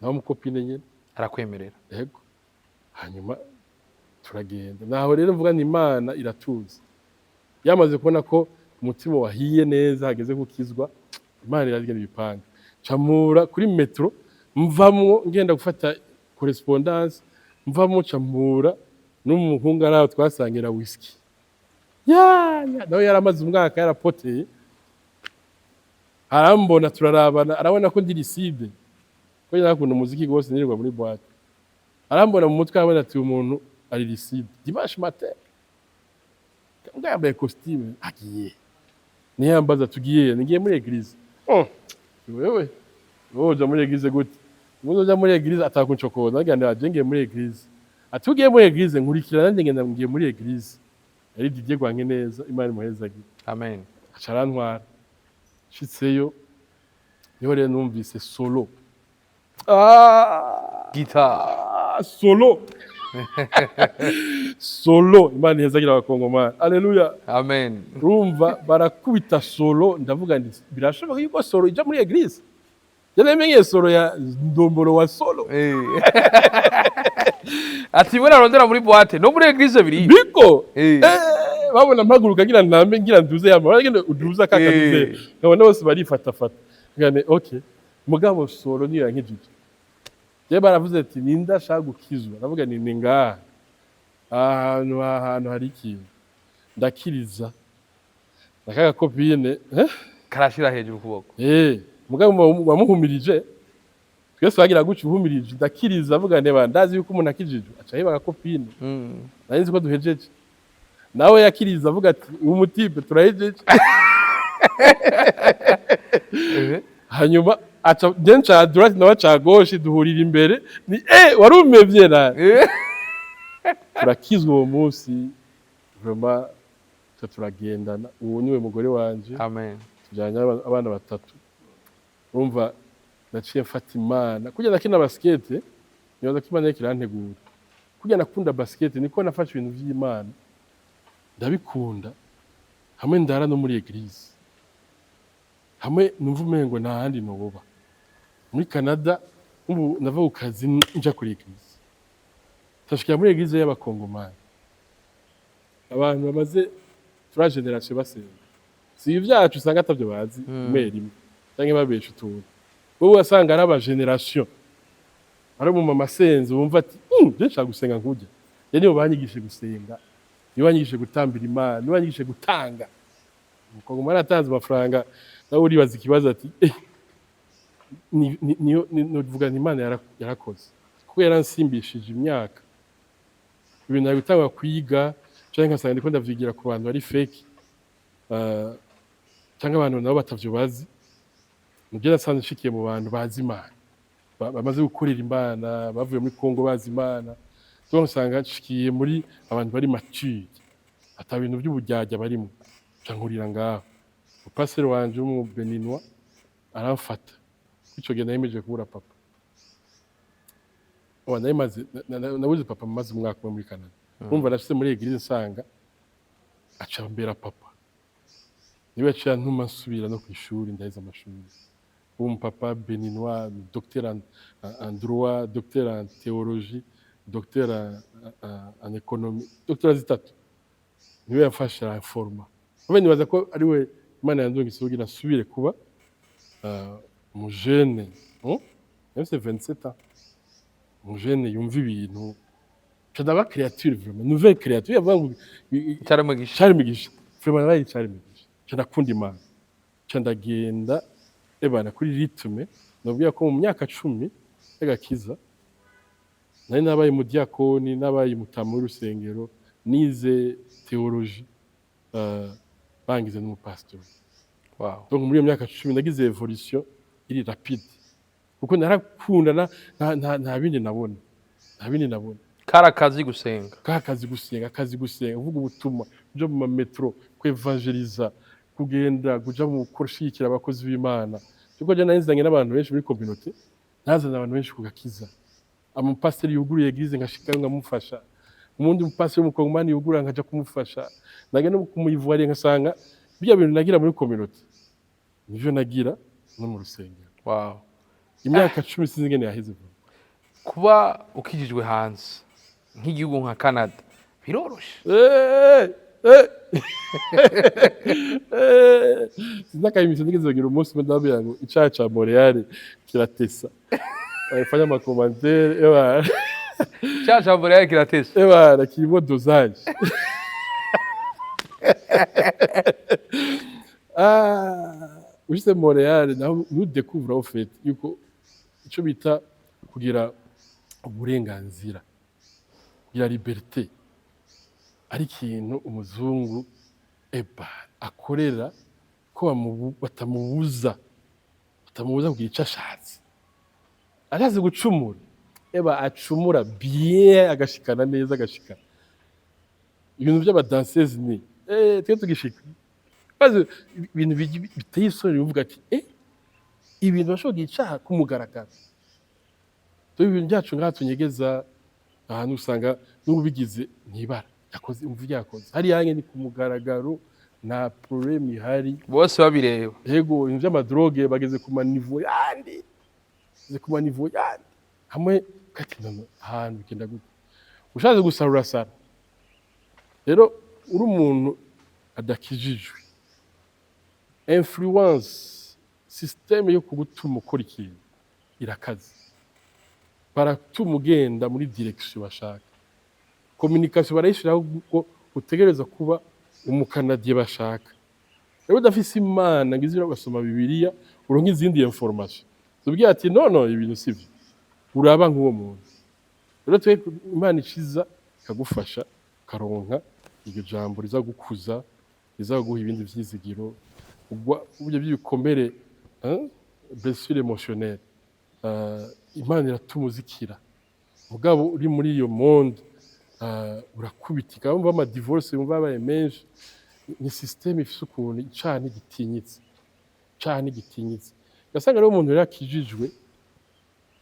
naho mu copine nyene Arakwemerera. Yego, hanyuma turagenda. Naho rero mvuga ni Imana iratuzi, yamaze kubona ko umutima wahiye neza, hageze gukizwa, Imana iragenda ibipanga. Camura kuri métro, mvamwo ngenda gufata correspondance, mvamwo camura n'umuhungu araho twasangira whisky ya nawe yaramaze umwaka yarapoteye. Arambona, turarabana, arabona ko ndi lucide, ko yarakunda umuziki gose, nirirwa muri boîte. Arambona mu mutwe, arabona ati: "Uyu muntu ari lucide." Dimanche matin mbwa yambaye costume, agiye niyambaza: "Tugiye?" "Nigiye muri église." "Oh, wewe wowe uja muri église gute? Umuntu uja muri église atakuncokoza." Nagira nti: "Ngiye muri église." Ati: "Ugiye muri église, nkurikira nanjye ngenda ngiye muri église." Yari Didier Rwankeneza, Imana imuhezagire. Amen. Aca arantwara. Nshitseyo niho rero numvise solo. Ah, Guitar. Ah, solo solo! Imana ihezagira Abakongomani, aleluya. Amen. Urumva barakubita solo, ndavuga nti birashoboka yuko solo ija muri église. Jya solo ya ndombolo wa solo. Ati we narondera muri boîte, no muri église biri. Biko. Eh. Babona mpaguruka ngira ntambe, ngira nduze yama, baragenda uduza kakaduze. Nkabona bose barifatafata, ngane okay, mugabo solo niyo yankijije. Je baravuze ati: "Ninde ashaka gukizwa?" Ndavuga ni ngaha ahantu hari ikintu. Ndakiriza nakaga copine, eh? Karashira hejuru ukuboko. Mugabo wamuhumirije, twese bagira guca uhumirije. Ndakiriza, avuga neba ndazi yuko umuntu akijijwe aca yiba copine. Nari nzi ko duhejeje, nawe yakiriza avuga ati: "Uyu mu type turahejeje." Hanyuma aca je nca à droite, nawe aca à gauche, duhurira imbere. Ni warumevye na turakizwa uwo munsi vraiment, tuca turagendana. Uwo niwe mugore wanje. Amen. Tujyanye abana batatu. Urumva naciye mfata Imana kurya nakina basket, nibaza ko Imana yariko irantegura. Kurya nakunda basket, niko nafashe ibintu vy'Imana ndabikunda, hamwe ndara no muri église, hamwe numva umengo nta handi noba muri Canada. Ubu nava ku kazi nja kuri église, tashikira muri église y'Abakongomani, abantu bamaze trois générations basenga. Si ibyacu usanga atabyo bazi, rimwe rimwe canke babesha utuntu. Wowe wasanga ari aba génération, ari umumama asenze, wumva ati: "Je nshaka gusenga nkurya." Je nibo banyigishije gusenga, nibo banyigishije gutambira Imana, nibo banyigishije gutanga. Umukongomani atanze amafaranga, nawe uribaza ikibazo ati: "Niyo novuga nti Imana yarakoze kuko yaransimbishije imyaka." Ibintu nari gutangura kwiga canke nkasanga ndiko ndavyigira ku bantu bari fake, canke abantu nabo batavyo bazi. Nibyo nasanze nshikiye mu bantu bazi Imana, bamaze gukorera Imana, bavuye muri Kongo bazi Imana. Donc usanga nshikiye muri abantu bari mature, ata bintu by'ubujyajya barimo. Nca nkurira ngaho. Upaseri wanje w'Umubeninwa aramfata. Ico gihe nayemeje kubura papa. Oba nari nabuze papa maze umwaka umwe muri Canada. Urumva nashitse muri église, nsanga aca ambera papa. Niwe yaciye antuma nsubira no kw'ishuri, ndaheza amashuri. Uwo mupapa béninois, docteur en droit, docteur en théologie, docteur en économie, docteur zitatu. Niwe yamfashe, aramforma. Mbe nibaza ko ari we Imana yandungitse kugira nsubire kuba umujene, Nafise 27 ans. Umujene yumva ibintu. Nca ndaba créature vraiment, nouvelle créature. Yavuga ngo Cyaramugisha. Cari imigisha. Vraiment naraye cari imigisha. Nca ndakunda Imana. Nca ndagenda ebana kuri rythme. Nabwira ko mu myaka 10 y'agakiza nari nabaye umudiyakoni, nabaye umutama w'urusengero, nize théologie, bangize n'umupasitori. Donc muri iyo myaka 10 nagize évolution iri rapide, kuko narakunda nta bindi nabona, nta bindi nabona. Kari akazi gusenga. Ka kazi gusenga, akazi gusenga, kuvuga ubutumwa, kuja mu mametro, kwevangeliza, kugenda kuja mu gushigikira abakozi b'Imana, kuko je nari n'abantu benshi muri communauté, nazana abantu benshi ku gakiza. Amupasiteri yuguruye église, nkashikayo nkamufasha. Umundi mupasiteri w'umukongomani yugurura, nkaja kumufasha. Nagenda no kumuyivuariye, ngasanga bya bintu nagira muri communauté nivyo nagira no mu rusengero. Imyaka 10 sinzi ingene yaheze vuba. Kuba ukijijwe hanze nk'igihugu nka Canada biroroshe? Sinzi akayimisho nigeze kugira umunsi umwe, ndababwira ngo icaha ca Montreal kiratesa, barifanya ama commentaires ebana. Cya jambo rero kiratesa. Ebana, kirimo dosage. Ah, ushitse Montreal naho nudécouvre au fait yuko ico bita kugira uburenganzira, kugira liberté, ari ikintu umuzungu eba akorera ko batamubuza kugira ico ashatse. Ashatse gucumura, eba acumura bien, agashikana neza, agashikana ibintu by'aba danseuses ni twe tugishika maze ibintu biteye isoni, uvuga ati ibintu bashobora kugira icaha ku mugaragaro. Dore ibintu byacu ngaha tunyegeza, ahantu usanga n'ubigize ntibara yakoze, umva ibyo yakoze hariya ni ku mugaragaro, nta problème ihari. Bose babireba. Yego, ibintu by'ama drogues bageze ku ma niveaux yandi, bageze ku ma niveaux yandi hamwe kati none ahantu bigenda gute? Ushatse gusara urasara. Rero uri umuntu adakijijwe, influence, système yo kugutuma ukora ikintu irakaze. Baratuma ugenda muri direction bashaka. Communication barayishiraho ko utegereza kuba umukanadiye bashaka. Rero udafise Imana ngo ize ugasoma Bibiliya, uronke izindi information zubwira ati no, no, ibintu sivyo, uraba nk'uwo muntu. Rero twe Imana ishiza ikagufasha, ukaronka iryo jambo riza gukuza, riza guha ibindi vyizigiro, ugwa uburyo by'ibikomere, hein, blessure émotionnelle, Imana iratuma uzikira. Mugabo uri muri iyo monde, urakubitika. Wumva ama divorce, wumva yabaye menshi, ni système ifise ukuntu icaha ntigitinyitse, icaha ntigitinyitse. Ugasanga rero umuntu rero akijijwe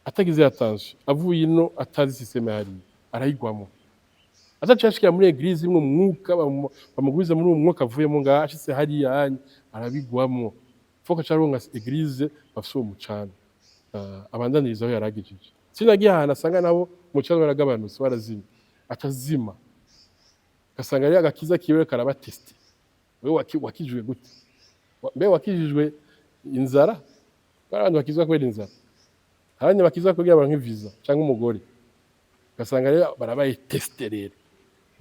atagize attention, avuye ino atazi système hariya, arayigwamo. Ataciye ashikira muri église imwe umwuka bamugwiza muri uwo mwuka avuyemo ngaha, ashitse hariya hanye arabigwamo. Faut ko acaronka église bafise uwo mucana, abandaniriza aho yaragejeje. Sinagiye ahantu asanga nabo umucana waragabanutse, warazimye, atazima. Ugasanga rero agakiza kiwe karabateste: wewe wakijijwe gute? Mbe wakijijwe inzara? Hari abantu bakizwa kubera inzara, abandi bakizwa kugira baronke visa cyangwa umugore. Ugasanga rero barabaye testé. Rero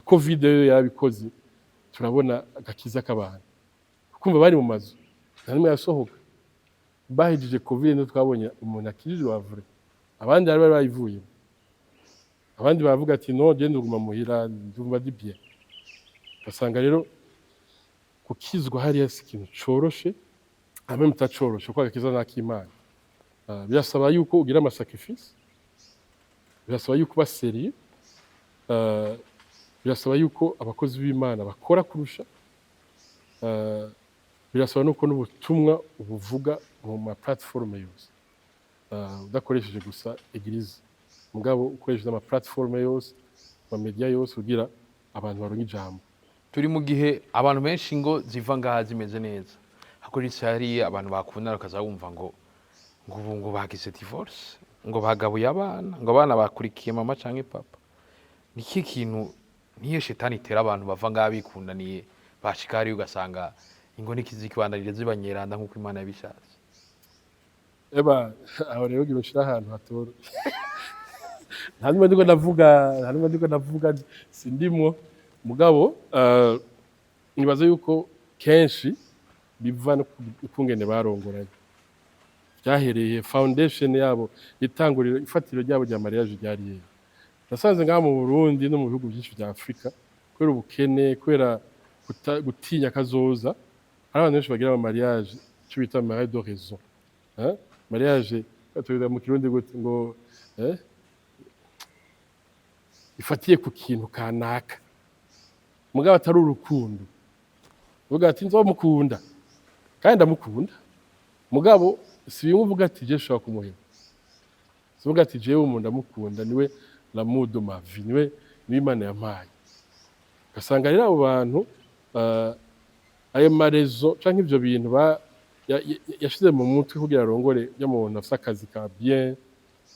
Covid yo yarabikoze, turabona agakiza k'abantu kumva bari mu mazu, nta n'umwe yasohoka. Bahejeje Covid niho twabonye umuntu akijijwe wa vrai. Abandi bari bayivuyemo, abandi baravuga ati no, genda uguma muhira, ndumva ndi bien. Ugasanga rero gukizwa hariya si ikintu coroshe. Hamwe mutacoroshe, kuko agakiza n'ak'Imana. Birasaba yuko ugira ama sacrifices, birasaba yuko uba sérieux, birasaba yuko abakozi b'Imana bakora kurusha, birasaba nuko n'ubutumwa ubuvuga mu ma plateformes yose, udakoresheje gusa église, mugabo ukoresheje ama plateformes yose, ama médias yose, kugira abantu baronke ijambo. Turi mu gihe abantu benshi ngo ziva ngaha zimeze neza, hakoritse hariya abantu bakundana, bakaza bumva ngo ubu ngo bagize divorce, ngo bagabuye abana, ngo abana bakurikiye mama canke papa. Ni ikihe kintu niyo shetani itera abantu bava ngaha bikundaniye, bashika hariya ugasanga ingo ntikizikibandanije zibanyeranda nk'uko Imana yabishatse? Eba, aho rero ugira ushira ahantu hatora. Nta numwe ndiko ndavuga, nta numwe ndiko ndavuga, sindimwo. Mugabo nibaza yuko kenshi biva no kungene barongoranye, byahereye foundation yabo, itanguriro, ifatiro ryabo rya mariage ryari hehe. Nasanze ngaha mu Burundi no mu bihugu byinshi vya Afrika, kubera ubukene, kubera gutinya kazoza, hari abantu benshi bagira ama mariage, ico bita mariage de raison, hein? Mariage tubivuga mu Kirundi gute ngo ifatiye ku kintu kanaka, mugabo atari urukundo. Uvuga ati nzomukunda kandi ndamukunda, mugabo si bimwe uvuga ati je nshobora kumuheba, si uvuga ati jewe umuntu ndamukunda, niwe l'amour de ma vie, niwe Imana yampaye. Ugasanga rero abo bantu, ayo ma raisons canke ivyo bintu yashize mu mutwe kugira arongore y'umuntu afise akazi ka bien,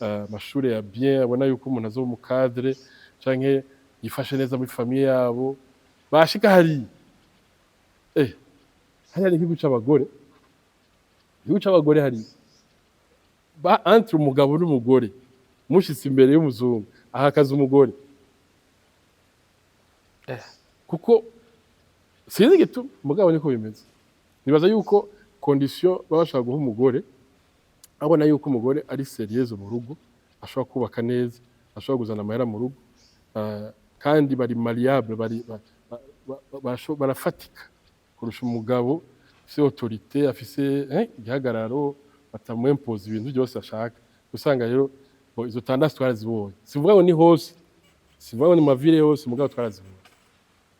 amashure ya bien, abona yuko umuntu azoba umu cadre canke yifashe neza muri famille yabo, bashika hariya, hariya ni igihugu c'abagore, igihugu c'abagore hariya, ba entre umugabo n'umugore, mushitse imbere y'umuzungu ahakaza umugore, kuko sinzi igituma, mugabo niko bimeze. Nibaza yuko condition baba bashaka guha umugore, abona yuko umugore ari sérieuse mu rugo, ashobora kubaka neza, ashobora kuzana amahera mu rugo, kandi bari malléable, bari barafatika kurusha umugabo afise autorité, afise igihagararo, batamwempoza ibintu byose ashaka. Usanga rero bo, izo tendances twarazibonye. Sivuga ngo ni hose, sivuga ngo ni mu ma villes yose, mugabo twarazibonye.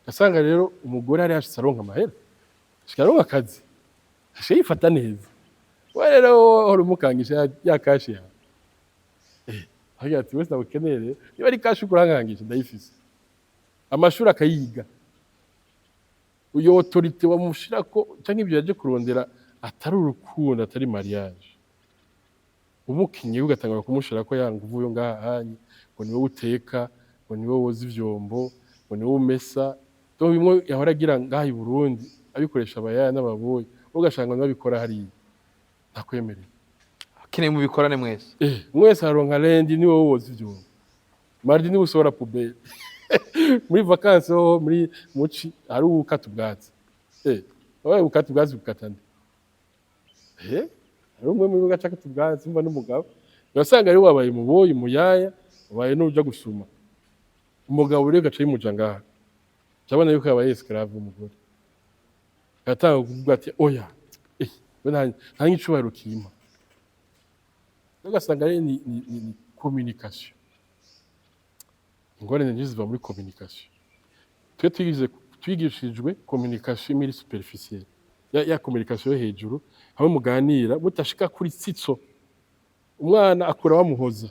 Ugasanga rero umugore hari hashitse aronka amahera, ashika aronka akazi, ashika yifata neza. We rero uhora umukangisha ya cash yawe, agira ati wese ndagukeneye rero, niba ari cash ukurankangisha ndayifise. Amashuri akayiga, uyo autorité wamushirako canke ivyo yaje kurondera atari urukundo, atari mariage, umukinyi ugatangura kumushirako ya nguvu yo ngaha hanye, ngo niwe uteka, ngo niwe woza ivyombo, ngo niwe umesa. Donc bimwe yahora agira ngaha i Burundi abikoresha abayaya n'ababoyi, ugasanga niwe abikora hariya, ntakwemerera. Akeneye mubikorane mwese. Mwese aronka lundi niwe woza ivyombo, mardi niwe usohora poubelle, muri vacances ho muri muci hari ukata ubwatsi. Wabaye ukata ubwatsi, bukata nde? Hari umwe muri gaca akata ubwatsi, umva n'umugabo. Urasanga rero wabaye muboyi, muyaya, wabaye n'uja gusuma. Umugabo rero gaca yimuja ngaha, cabona yuko yabaye esclave umugore, agatanga kuvuga ati oya, we nta n'icubahiro kimpa. Ugasanga rero ni communication. Ingorane nyinshi ziva muri communication. Twe twigishijwe communication imwe iri superficielle, ya communication yo hejuru, hamwe muganira mutashika kuri tsitso. Umwana akura bamuhoza,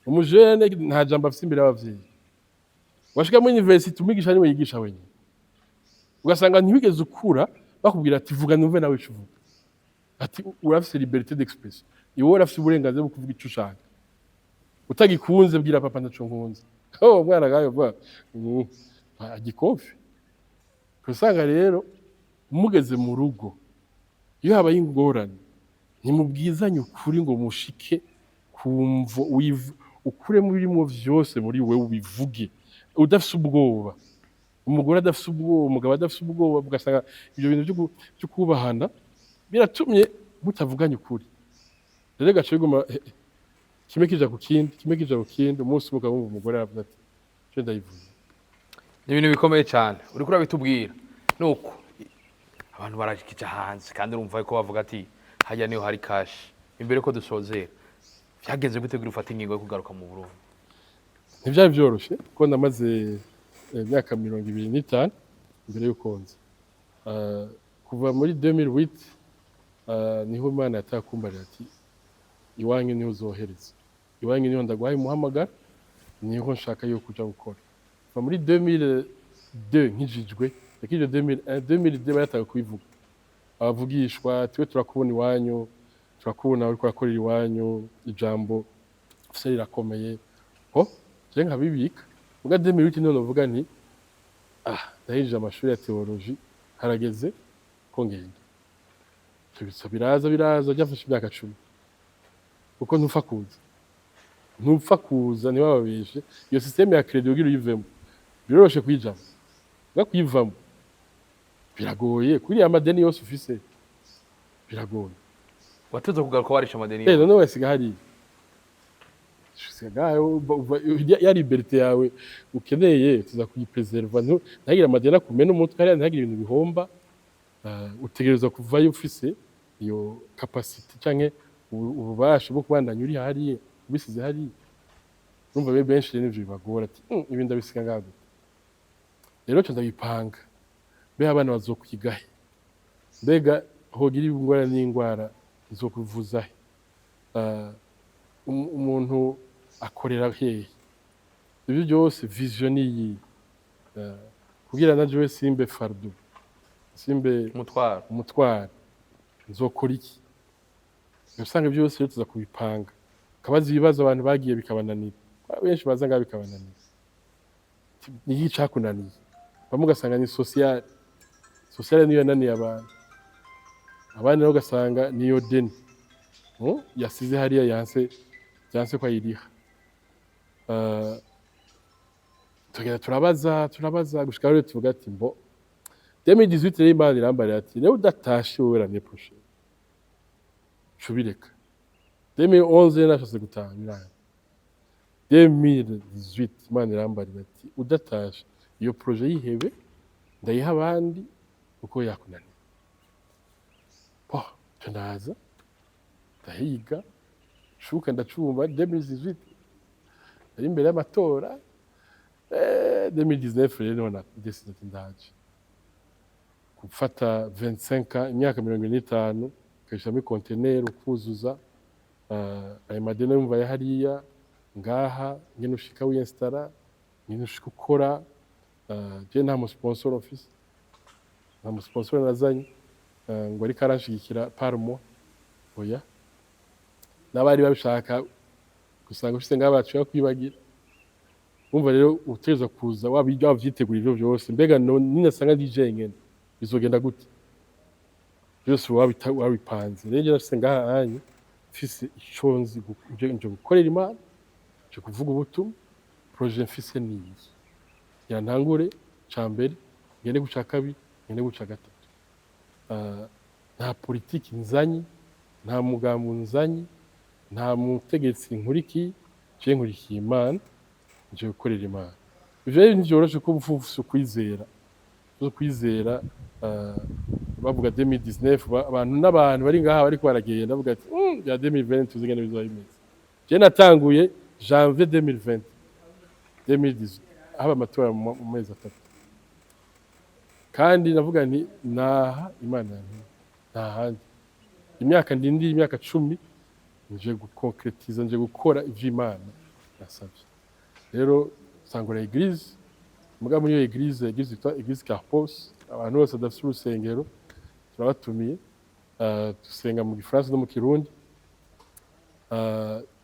umujene nta jambo afise imbere y'abavyeyi. Washika muri university, umwigisha niwe yigisha wenyine. Ugasanga ntiwigeze ukura bakubwira ati vuga numve nawe ico uvuga, ati urafise liberté d'expression, iwe urafise uburenganzira bwo kuvuga ico ushaka, utagikunze bwira papa ntaco nkunze. Oh, umwana gayo vuga agikofi. Usanga rero mugeze mu rugo, iyo habaye ingorane, ntimubwizanye ukuri ngo mushike kumvo ukuremo ibirimwo vyose muri wewe, ubivuge udafise ubwoba. Umugore adafise ubwoba, umugabo adafise ubwoba, ugasanga ivyo bintu vyo kubahana biratumye mutavuganye ukuri. Rero gace biguma kimwe kija ku kindi, kimwe kija ku kindi, umunsi umwe ukabumva umugore aravuze ati je ndayivuye. Ni ibintu bikomeye cyane uriko urabitubwira. Nuko Abantu barakija hanze kandi urumva ko bavuga ati hajya niho hari cash. Imbere ko dusozera, vyagenze gute kugira ufate ingingo yo kugaruka mu Burundi? Ntibyari byoroshe kuko namaze imyaka 25 mbere y'uko nza. Kuva muri 2008 niho Imana yatakumbarira ati: "Iwanyu niho uzohereza, iwanyu niho ndaguhaye umuhamagara, niho nshaka yuko uja gukora." Kuva muri 2002 nkijijwe, nakijijwe 2001, 2002 bayataga kubivuga abavugishwa: "Twe turakubona iwanyu, turakubona uriko urakorera iwanyu, ijambo ufise rirakomeye." Ho je nkabibika. Muga 2008 niho novuga nti: "Ah, ndahejeje amashuri ya théologie, harageze ko ngenda." Ivyo biraza biraza, byafashe imyaka 10 kuko ntupfa kuza, ntupfa kuza, ntibababeshe. Iyo système ya crédit kugira uyivemo biroroshe, kuyijamo muga kuyivamo biragoye kuri ya madeni yose ufise, biragoye. Watuze kugaruka warisha amadeni Eh, yawe. None wasiga hariya, usiga ya liberté yawe ukeneye, tuza kuyipreserva, ntihagire amadeni akumena umutwe hariya, ntihagire ibintu bihomba. Utegerezwa kuvayo ufise iyo capacité canke ububasha bwo kubandanya uri hariya ubisize hariya. Urumva be benshi rero nivyo bibagora, ati: Ibi ndabisiga ngaha gute?" Rero nca ndabipanga: mbega abana bazokwiga he? Mbega hogira ingwara n'ingwara nzokuvuza he? Umuntu akorera hehe? Ibyo byose, vision ni iyi. Kugira na jewe simbe fardeau, simbe umutwaro. Umutwaro, nzokora iki? Usanga byose rero tuza kubipanga, kabaza ibibazo abantu bagiye bikabananira. Benshi baza ngaha bikabananira. Ni iki cakunaniye? Bamwe ugasanga ni sociale, sociale niyo yananiye abantu, abandi nabo ugasanga niyo deni yasize hariya yanse yanse ko ayiriha. Tugenda turabaza, turabaza gushika rero tuvuga ati mbo 2018 rero Imana irambarira ati: "Rero udatashe wowe, l'année prochaine cubireka." 2011 nashatse gutaha, biranga. 2018 Imana irambarira ati: "Udatashe, iyo projet yihebe, ndayiha abandi kuko yakunaniye." Bo nca ndaza, ndahiga shuka, ndacumba. 2018 nari imbere y'amatora. 2019 rero niho na décidé ati ndaje gufata 25 ans, imyaka 25, ukayishiramo ikonteneri, ukuzuza ayo madeni yumva ya hariya ngaha, ngene ushika wiyinstara, ngene ushika ukora. Je nta mu sponsor office, nta mu sponsor nazanye ngo ariko aranshigikira par mois, oya. N'abari babishaka gusanga ufise ngaha baciye kwibagira. Umva rero, utegerezwa kuza wavyitegura ivyo vyose. Mbega ninasanga ndi jenyene bizogenda gute? Byose uba wabipanze. Rero njye nafise ngaha anye mfise ico nzi nje gukorera Imana, nje kuvuga ubutumwa. Projet mfise niyi: ngira ntangure ca mbere, ngende guca kabiri, ngende guca gatatu. Nta politiki nzanye, nta mugambo nzanye, nta mutegetsi nkurikiye. Je nkurikiye Imana, nje gukorera Imana. Ivyo rero ntivyoroshe ko uba ufise ukwizera, ufise ukwizera. Bavuga 2019, abantu n'abantu bari ngaha bariko baragenda bavuga ati: "Bya 2020 tuzi ingene bizoba bimeze." Je natanguye janvier 2020, 2018 haba amatora mu mezi 3, kandi navuga nti: "Naha Imana yantumye, nta handi." Imyaka ndindiye, imyaka 10, nje gukonkretiza, nje gukora ivyo Imana yasavye. Rero nsangura église. Muga muri iyo église, église yitwa Église Carpos, abantu bose badafise urusengero turabatumiye. Dusenga mu gifaransa no mu Kirundi.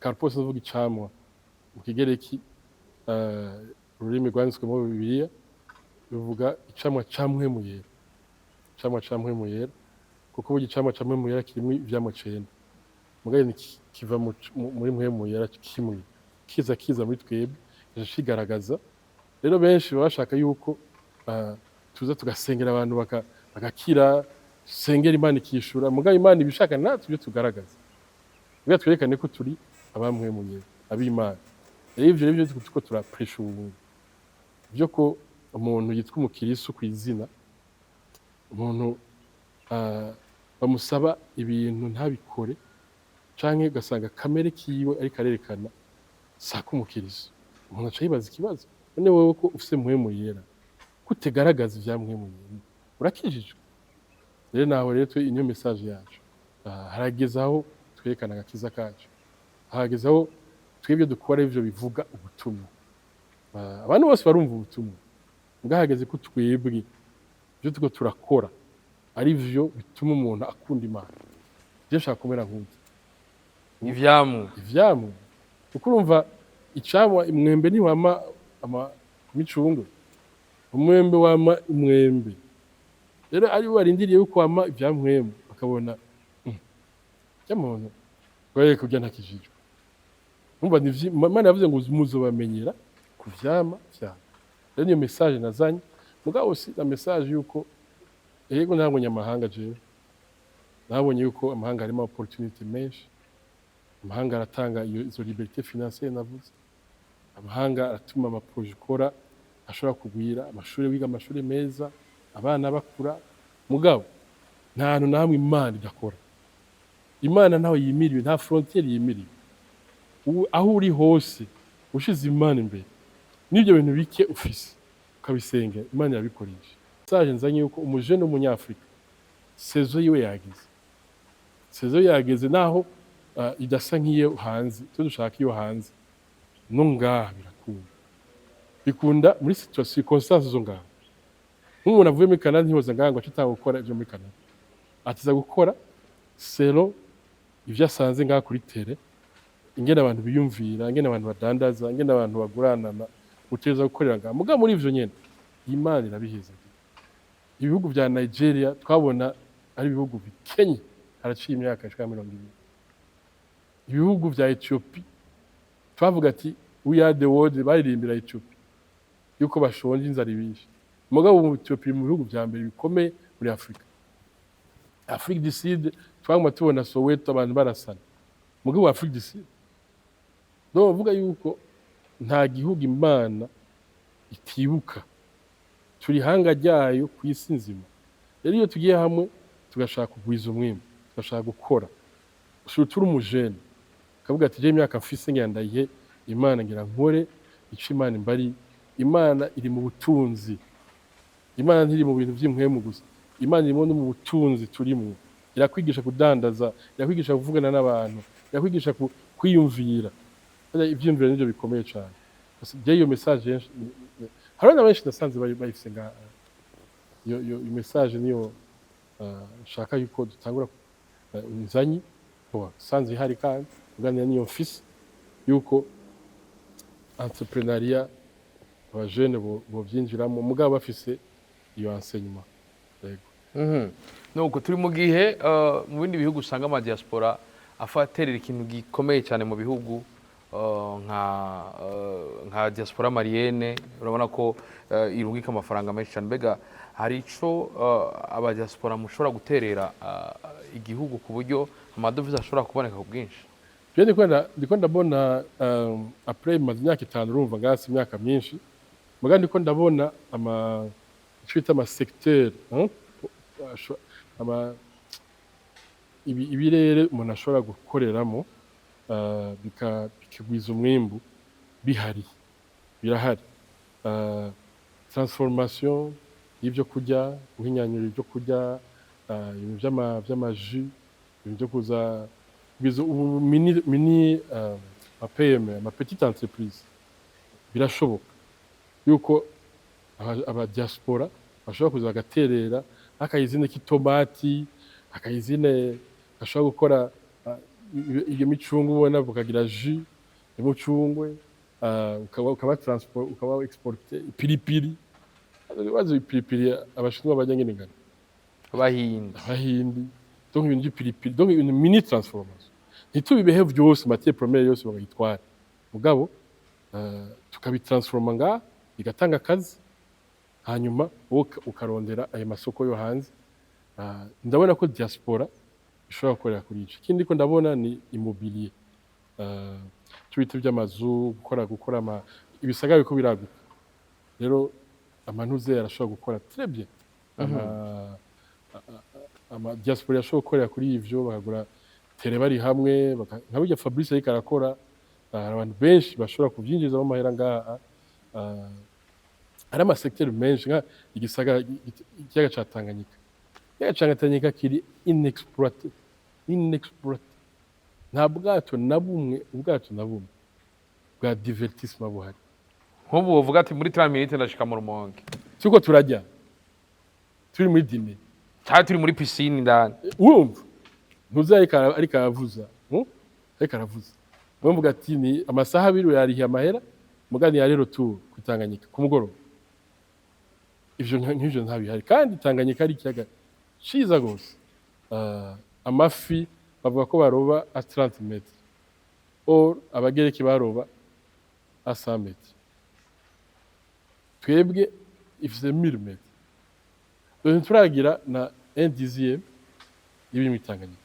Carpos uvuga icamwa mu Kigereki, ururimi rwanditswemo Bibiliya, bivuga icamwa ca Mpwemu Yera, icamwa ca Mpwemu Yera, kuko burya icamwa ca Mpwemu Yera kirimwo ivyamwa cenda, mugabo kiva muri Mpwemu Yera kimwe, kiza kiza muri twebwe kica cigaragaza. Rero benshi baba bashaka yuko tuza tugasengera abantu bagakira, dusengera Imana ikishura. Mugabo Imana ibishaka natwe ibyo tugaragaza kugira twerekane ko turi abampwemu Yera, ab'Imana. Rero ivyo rero turiko turapresha ubuntu byo ko umuntu yitwa umukirisu kw'izina, umuntu bamusaba ibintu ntabikore, canke ugasanga kamere kiwe ariko arerekana saka umukiriso. Umuntu aca yibaza ikibazo: none wewe ko ufise Mpwemu Yera, kutegaragaza ivya Mpwemu Yera, urakijijwe? Rero naho rero twe niyo message yacu. Harageze aho twerekana agakiza kacu, harageze aho twebwe dukora ivyo bivuga ubutumwa. Abantu bose barumva ubutumwa, mbwa hageze ko twebwe ivyo turiko turakora ari vyo bituma umuntu akunda Imana. Je nshaka kumera nk'uyu. Ivyamwa. Ivyamwa, kuko urumva icamwa, umwembe ntiwama ama imicungwe, umwembe wama umwembe. Rero ari barindiriye yuko wama ivyamwembe, bakabona muntu ngo kurya ntakijijwe. Umva, Imana yavuze ngo muzobamenyera ku vyama vyabo. Rero niyo message nazanye, mugabo si na message yuko yego ntabonye amahanga. Jewe nabonye yuko amahanga harimo opportunity menshi. Amahanga aratanga iyo izo liberté financière navuze, amahanga aratuma ama projets ukora ashobora kugwira, amashuri wiga, amashuri meza, abana bakura. Mugabo nta hantu na hamwe Imana idakora. Imana ntaho yimiriwe, nta frontière yimiriwe. Aho uri hose ushize Imana imbere n'ibyo bintu bike ufise ukabisengera, Imana irabikoresha. Message nzanye yuko umujene w'umunyafrika saison yiwe yageze, saison yageze, naho idasa nk'iyo hanze. Twe dushaka iyo hanze, no ngaha birakunda, bikunda muri situation, circonstance zo ngaha. Nk'umuntu avuye muri Canada ntiyoza ngaha ngo ace atanga gukora ivyo muri Canada, atiza gukora selon ivyo asanze ngaha kuri terrain, ingene abantu biyumvira, ingene abantu badandaza, ingene abantu baguranana, utegereza gukorera ngaha. Mugabo muri ivyo nyene Imana irabihezagira. Ibihugu vya Nigeria twabona ari ibihugu bikenye, haraciye imyaka ishika 20. Ibihugu vya Ethiopia twavuga ati "We are the world", baririmbira Ethiopia yuko bashonje, inzara ibishe. Mugabo ubu Ethiopia mu bihugu vya mbere bikomeye muri Afrika. Afrique du Sud twaguma tubona Soweto abantu barasana, mugabo Afrique du Sud, donc uvuga yuko nta gihugu Imana itibuka, turi ihanga ryayo ku isi nzima. Rero iyo tugiye hamwe tugashaka kugwiza umwimbu, tugashaka gukora, surtout uri umujene ukavuga ati: "Je imyaka mfise ngira ndayihe Imana, ngira nkore ico Imana imbari." Imana iri mu butunzi, Imana ntiri mu bintu vy'impwemu gusa, Imana irimo no mu butunzi turimwo. Irakwigisha kudandaza, irakwigisha kuvugana n'abantu, irakwigisha kwiyumvira. Burya ivyiyumviro nivyo bikomeye cane. Gusa je iyo message hariho na benshi nasanze bayifise ngaha. Iyo message niyo nshaka yuko dutangura nzanye. Bon, sanze ihari kandi kuganira niyo mfise yuko entrepreneuriat abajene bovyinjiramo, mugabo bafise iyo enseignement, yego. Nuko turi mu gihe mu bindi bihugu usanga ama diaspora afaterera ikintu gikomeye cyane mu bihugu, nka diaspora malienne, urabona ko irungika amafaranga menshi cyane. Mbega hari ico aba diaspora mushobora guterera igihugu ku buryo amadovize ashobora kuboneka ku bwinshi? Je ndiko ndabona après maze imyaka 5, urumva ngasi imyaka myinshi, muga ndiko ndabona ama ico bita ama secteur, hein? Ama ibirere umuntu ashobora gukoreramo bikagwiza umwimbu bihari, birahari. Transformation y'ivyo kurya, guhinyanyura ivyo kurya, ibintu vy'ama jus, ibintu vyo kuza kugwiza ubu mini ama PME, ama petite entreprise. Birashoboka yuko aba diaspora bashobora kuza bagaterera nk'aka usine k'itomati, aka usine gashobora gukora iyo micungwe ubona, bukagira jus y'umucungwe, ukaba transport, ukaba exporte ipiripiri. Bazi ipiripiri Abashinwa barya ngene ingana. Abahindi. Abahindi. Donc ibintu by'ipiripiri, donc ibintu mini transformation, ntitubibehe vyose, matière première yose bagayitwara, mugabo tukabitransforma ngaha bigatanga akazi, hanyuma wowe ukarondera ayo masoko yo hanze. Ndabona ko diaspora ishobora gukorera kuri ico. Ikindi ko ndabona ni immobilier, ico bita by'amazu, gukora ama ibisagara biriko biraguka. Rero amantuze arashobora gukora très bien. Ama diaspora yashobora gukorera kuri ivyo, bakagura terrain bari hamwe, nka burya Fabrice ariko arakora. Hari abantu benshi bashobora kuvyinjizamo amahera ngaha. Hari ama secteurs menshi, nka igisagara, ikiyaga ca Tanganyika. Ikiyaga ca Tanganyika kiri inexploité, inexploité. Nta bwato na bumwe, ubwato na bumwe bwa divertissement buhari. Nk'ubu wovuga ati muri 30 minutes ndashika mu Rumonge. Turiko turajya, turi muri dîner. Cyangwa turi muri piscine indani. Urumva ntuzi, ariko aravuza, Ariko aravuza, mvuga ati ni amasaha 2 yarihiye amahera mugani ya rero tour ku Tanganyika ku mugoroba. Ivyo nk'ivyo ntabihari, kandi Tanganyika ari ikiyaga ciza gose. Amafi bavuga ko baroba à 30 mètres, or abagereki baroba à 100 mètres. Twebwe ifise 1000 mètres, donc ntituragira na un dixième y'ibiri muri Tanganyika.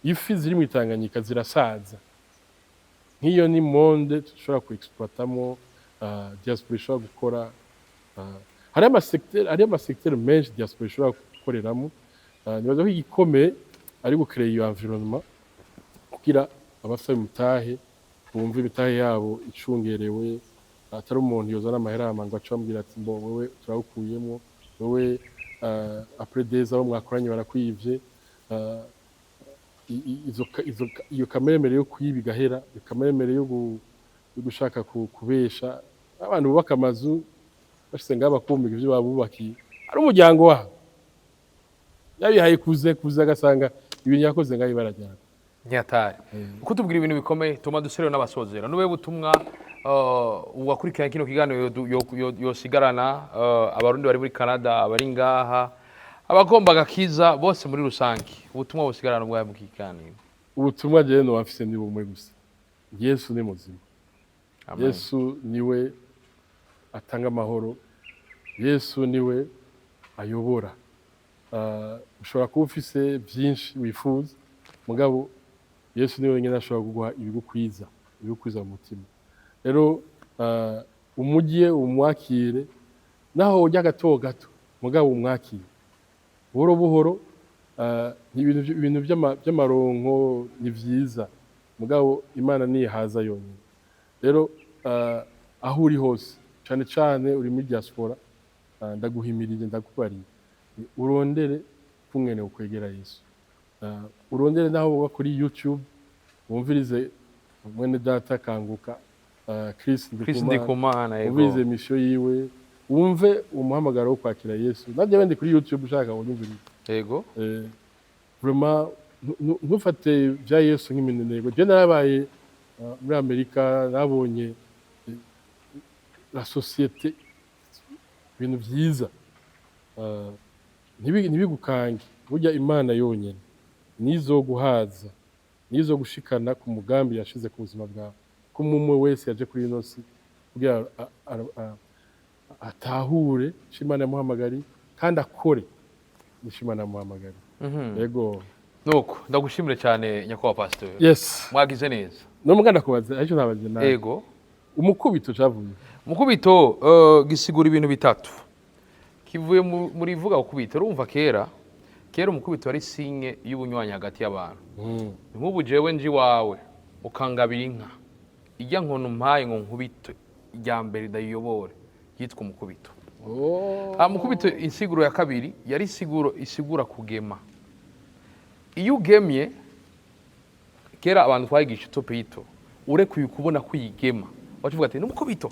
Ifi ziri muri Tanganyika zirasaza. Nk'iyo ni monde dushobora ku exploitamo, diaspora ishobora gukora. Hariho ama secteurs menshi diaspora ishobora gukoreramo. Nibaza ko igikomeye ari gu créer iyo environnement kugira abafite imitahe bumve imitahe yabo icungerewe, atari umuntu yozana amahera hama ngo ace amubwira ati: "Mbo wewe turawukuyemo, wewe après des abo mwakoranye barakwivye." Iyo kameremere yo kwiba igahera, iyo kameremere yo gushaka kubesha abantu bubaka amazu, bashyize ngaho bakumva ivyo babubakiye ari umuryango wabo yabihaye kuze kuze, agasanga ibintu yakoze ngaho ibarajyana. Nyatari uko tubwira ibintu bikomeye, tuma duserewe n'abasozera nube butumwa uwakurikirana kino kiganiro yosigarana abarundi bari muri Canada, abari ngaha, abagomba agakiza bose muri rusange, ubutumwa busigarana ubwawe mu kiganiro. Ubutumwa jewe noba mfise ni bumwe gusa: Yesu ni muzima. Amen. Yesu niwe atanga amahoro, Yesu niwe ayobora. Ushobora kuba ufise byinshi wifuza, mugabo Yesu niwe wenyine ashobora kuguha ibigukwiza, ibigukwiza mu mutima. Rero umugiye umwakire, naho urya gato gato, mugabo umwakire buhoro buhoro. Ibintu by'amaronko ni vyiza, mugabo Imana nihaza yonyine. Rero aho uri hose, cane cane uri muri diaspora, ndaguhimirije, ndakubariye, urondere kungene ukwegera Yesu. Urondere naho uba kuri YouTube, wumvirize mwene data Kanguka, Chris Chris Ndikumana. Ndikumana, yego. Wumvirize mission yiwe, wumve umuhamagaro wo kwakira Yesu. Nanjye wende kuri YouTube ushaka unyumvirize. Vraiment ntufate bya Yesu nk'imineneko. Je narabaye muri Amerika, nabonye la société, ibintu vyiza. Ntibigukange. Burya Imana yonyene nizo guhaza, nizo gushikana ku mugambi yashize ku buzima bwawe, ko umwe wese yaje kuri ino si kugira atahure ico Imana yamuhamagariye kandi akore ico Imana yamuhamagariye. Yego. Nuko ndagushimire cyane, nyakubahwa pastor. Yes. Mwagize neza. No muganda kubaza aricyo ntabaze nawe. Yego. Umukubito cavuye? Mukubito gisigura ibintu bitatu, kivuye muri ivuga gukubita. Urumva kera kera umukubito wari signe y'ubunywanyi hagati y'abantu. Nk'ubu jewe nji iwawe ukangabira inka, ijya nkono umpaye ngo nkubite irya mbere ndayiyobore, yitwa umukubito. Oh. Ah, mukubito insiguro ya kabiri yari isiguro isigura kugema. Iyo ugemye, kera abantu twayigisha itopito, urekuye ukubona kuyigema, wacuvuga ati n'umukubito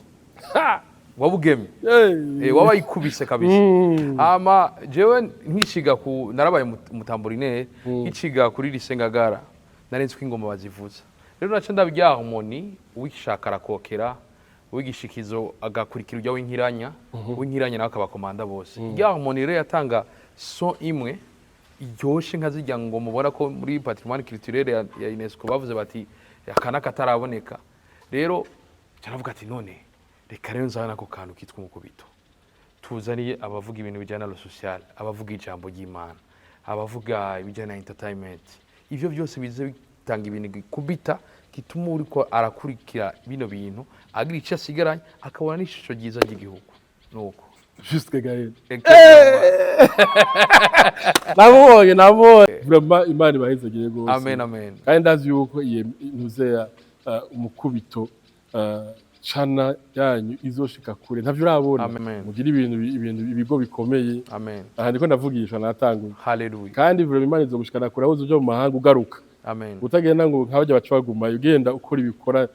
waba ugemye. Hey. Waba yikubise kabisa. Hama jewe nkishiga ku narabaye umu tambourinaire, nkiciga kuri Risengagara nari nzi ko ingoma bazivuza. Rero naca ndabirya harmonie, uwishaka arakokera, uwigishikizo agakurikira ujya w'inkiranya, uw'inkiranya nawe akabakomanda bose. Irya harmonie rero yatanga son imwe iryoshe nka zirya ngoma ubona ko muri patrimoine culturel ya UNESCO bavuze bati aka n'akataraboneka. Rero caravuga ati none reka rero nzana ako kantu kitwa umukubito, tuzaniye abavuga ibintu bijyana na social, abavuga ijambo ry'Imana, abavuga ibijyana na entertainment, ivyo byose bize bitanga ibintu gikubita gituma uriko arakurikira bino bintu agira icyo asigaranye, akabona n'ishusho ryiza ry'igihugu. Nuko. Juste Gaël. Eke. Nabonye, nabonye. Vraiment, Imana ibahezagire rwose. Amen, amen. Kandi ndazi yuko iyi ntuzeya umukubito cana yanyu izoshika kure, ntavyo urabona. Amen. Mugire ibintu ibigo bikomeye. Amen. Aha ndiko ndavugisha, natanguye. Haleluya. Kandi vraiment, Imana izogushikana kure, aho uzoja mu mahanga ugaruka. Amen. Utagenda ngo nk'abajya baca bagumayo, ugenda ukora ibikora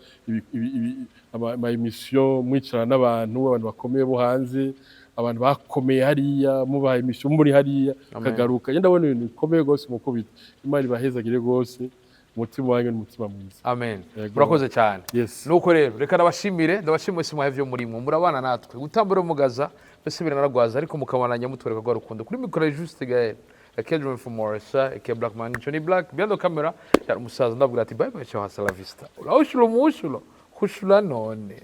ama émission, mwicara n'abantu, abantu bakomeye bo hanze, abantu bakomeye hariya, mubaha émission muri hariya. Amen. Ukagaruka. Njye ndabona ibintu bikomeye rwose. Mukubita, Imana ibahezagire rwose. Umutima wanyu ni umutima mwiza. Amen. Yego. Murakoze cyane. Yes. Nuko rero reka ndabashimire, ndabashimire si muhavyo murimo murabana natwe gutambura mugaza mbese biranarwaza, ariko mukabananya mutwereka rwa rukundo. Kuri mikoro ya Juste Gaël, Kedron from Morisa, aka Black Man Johnny Black, behind the camera yari umusaza. Ndabwira ati: "Bye bye, ciao, hasta la vista." Urashulo mushulo hushula none.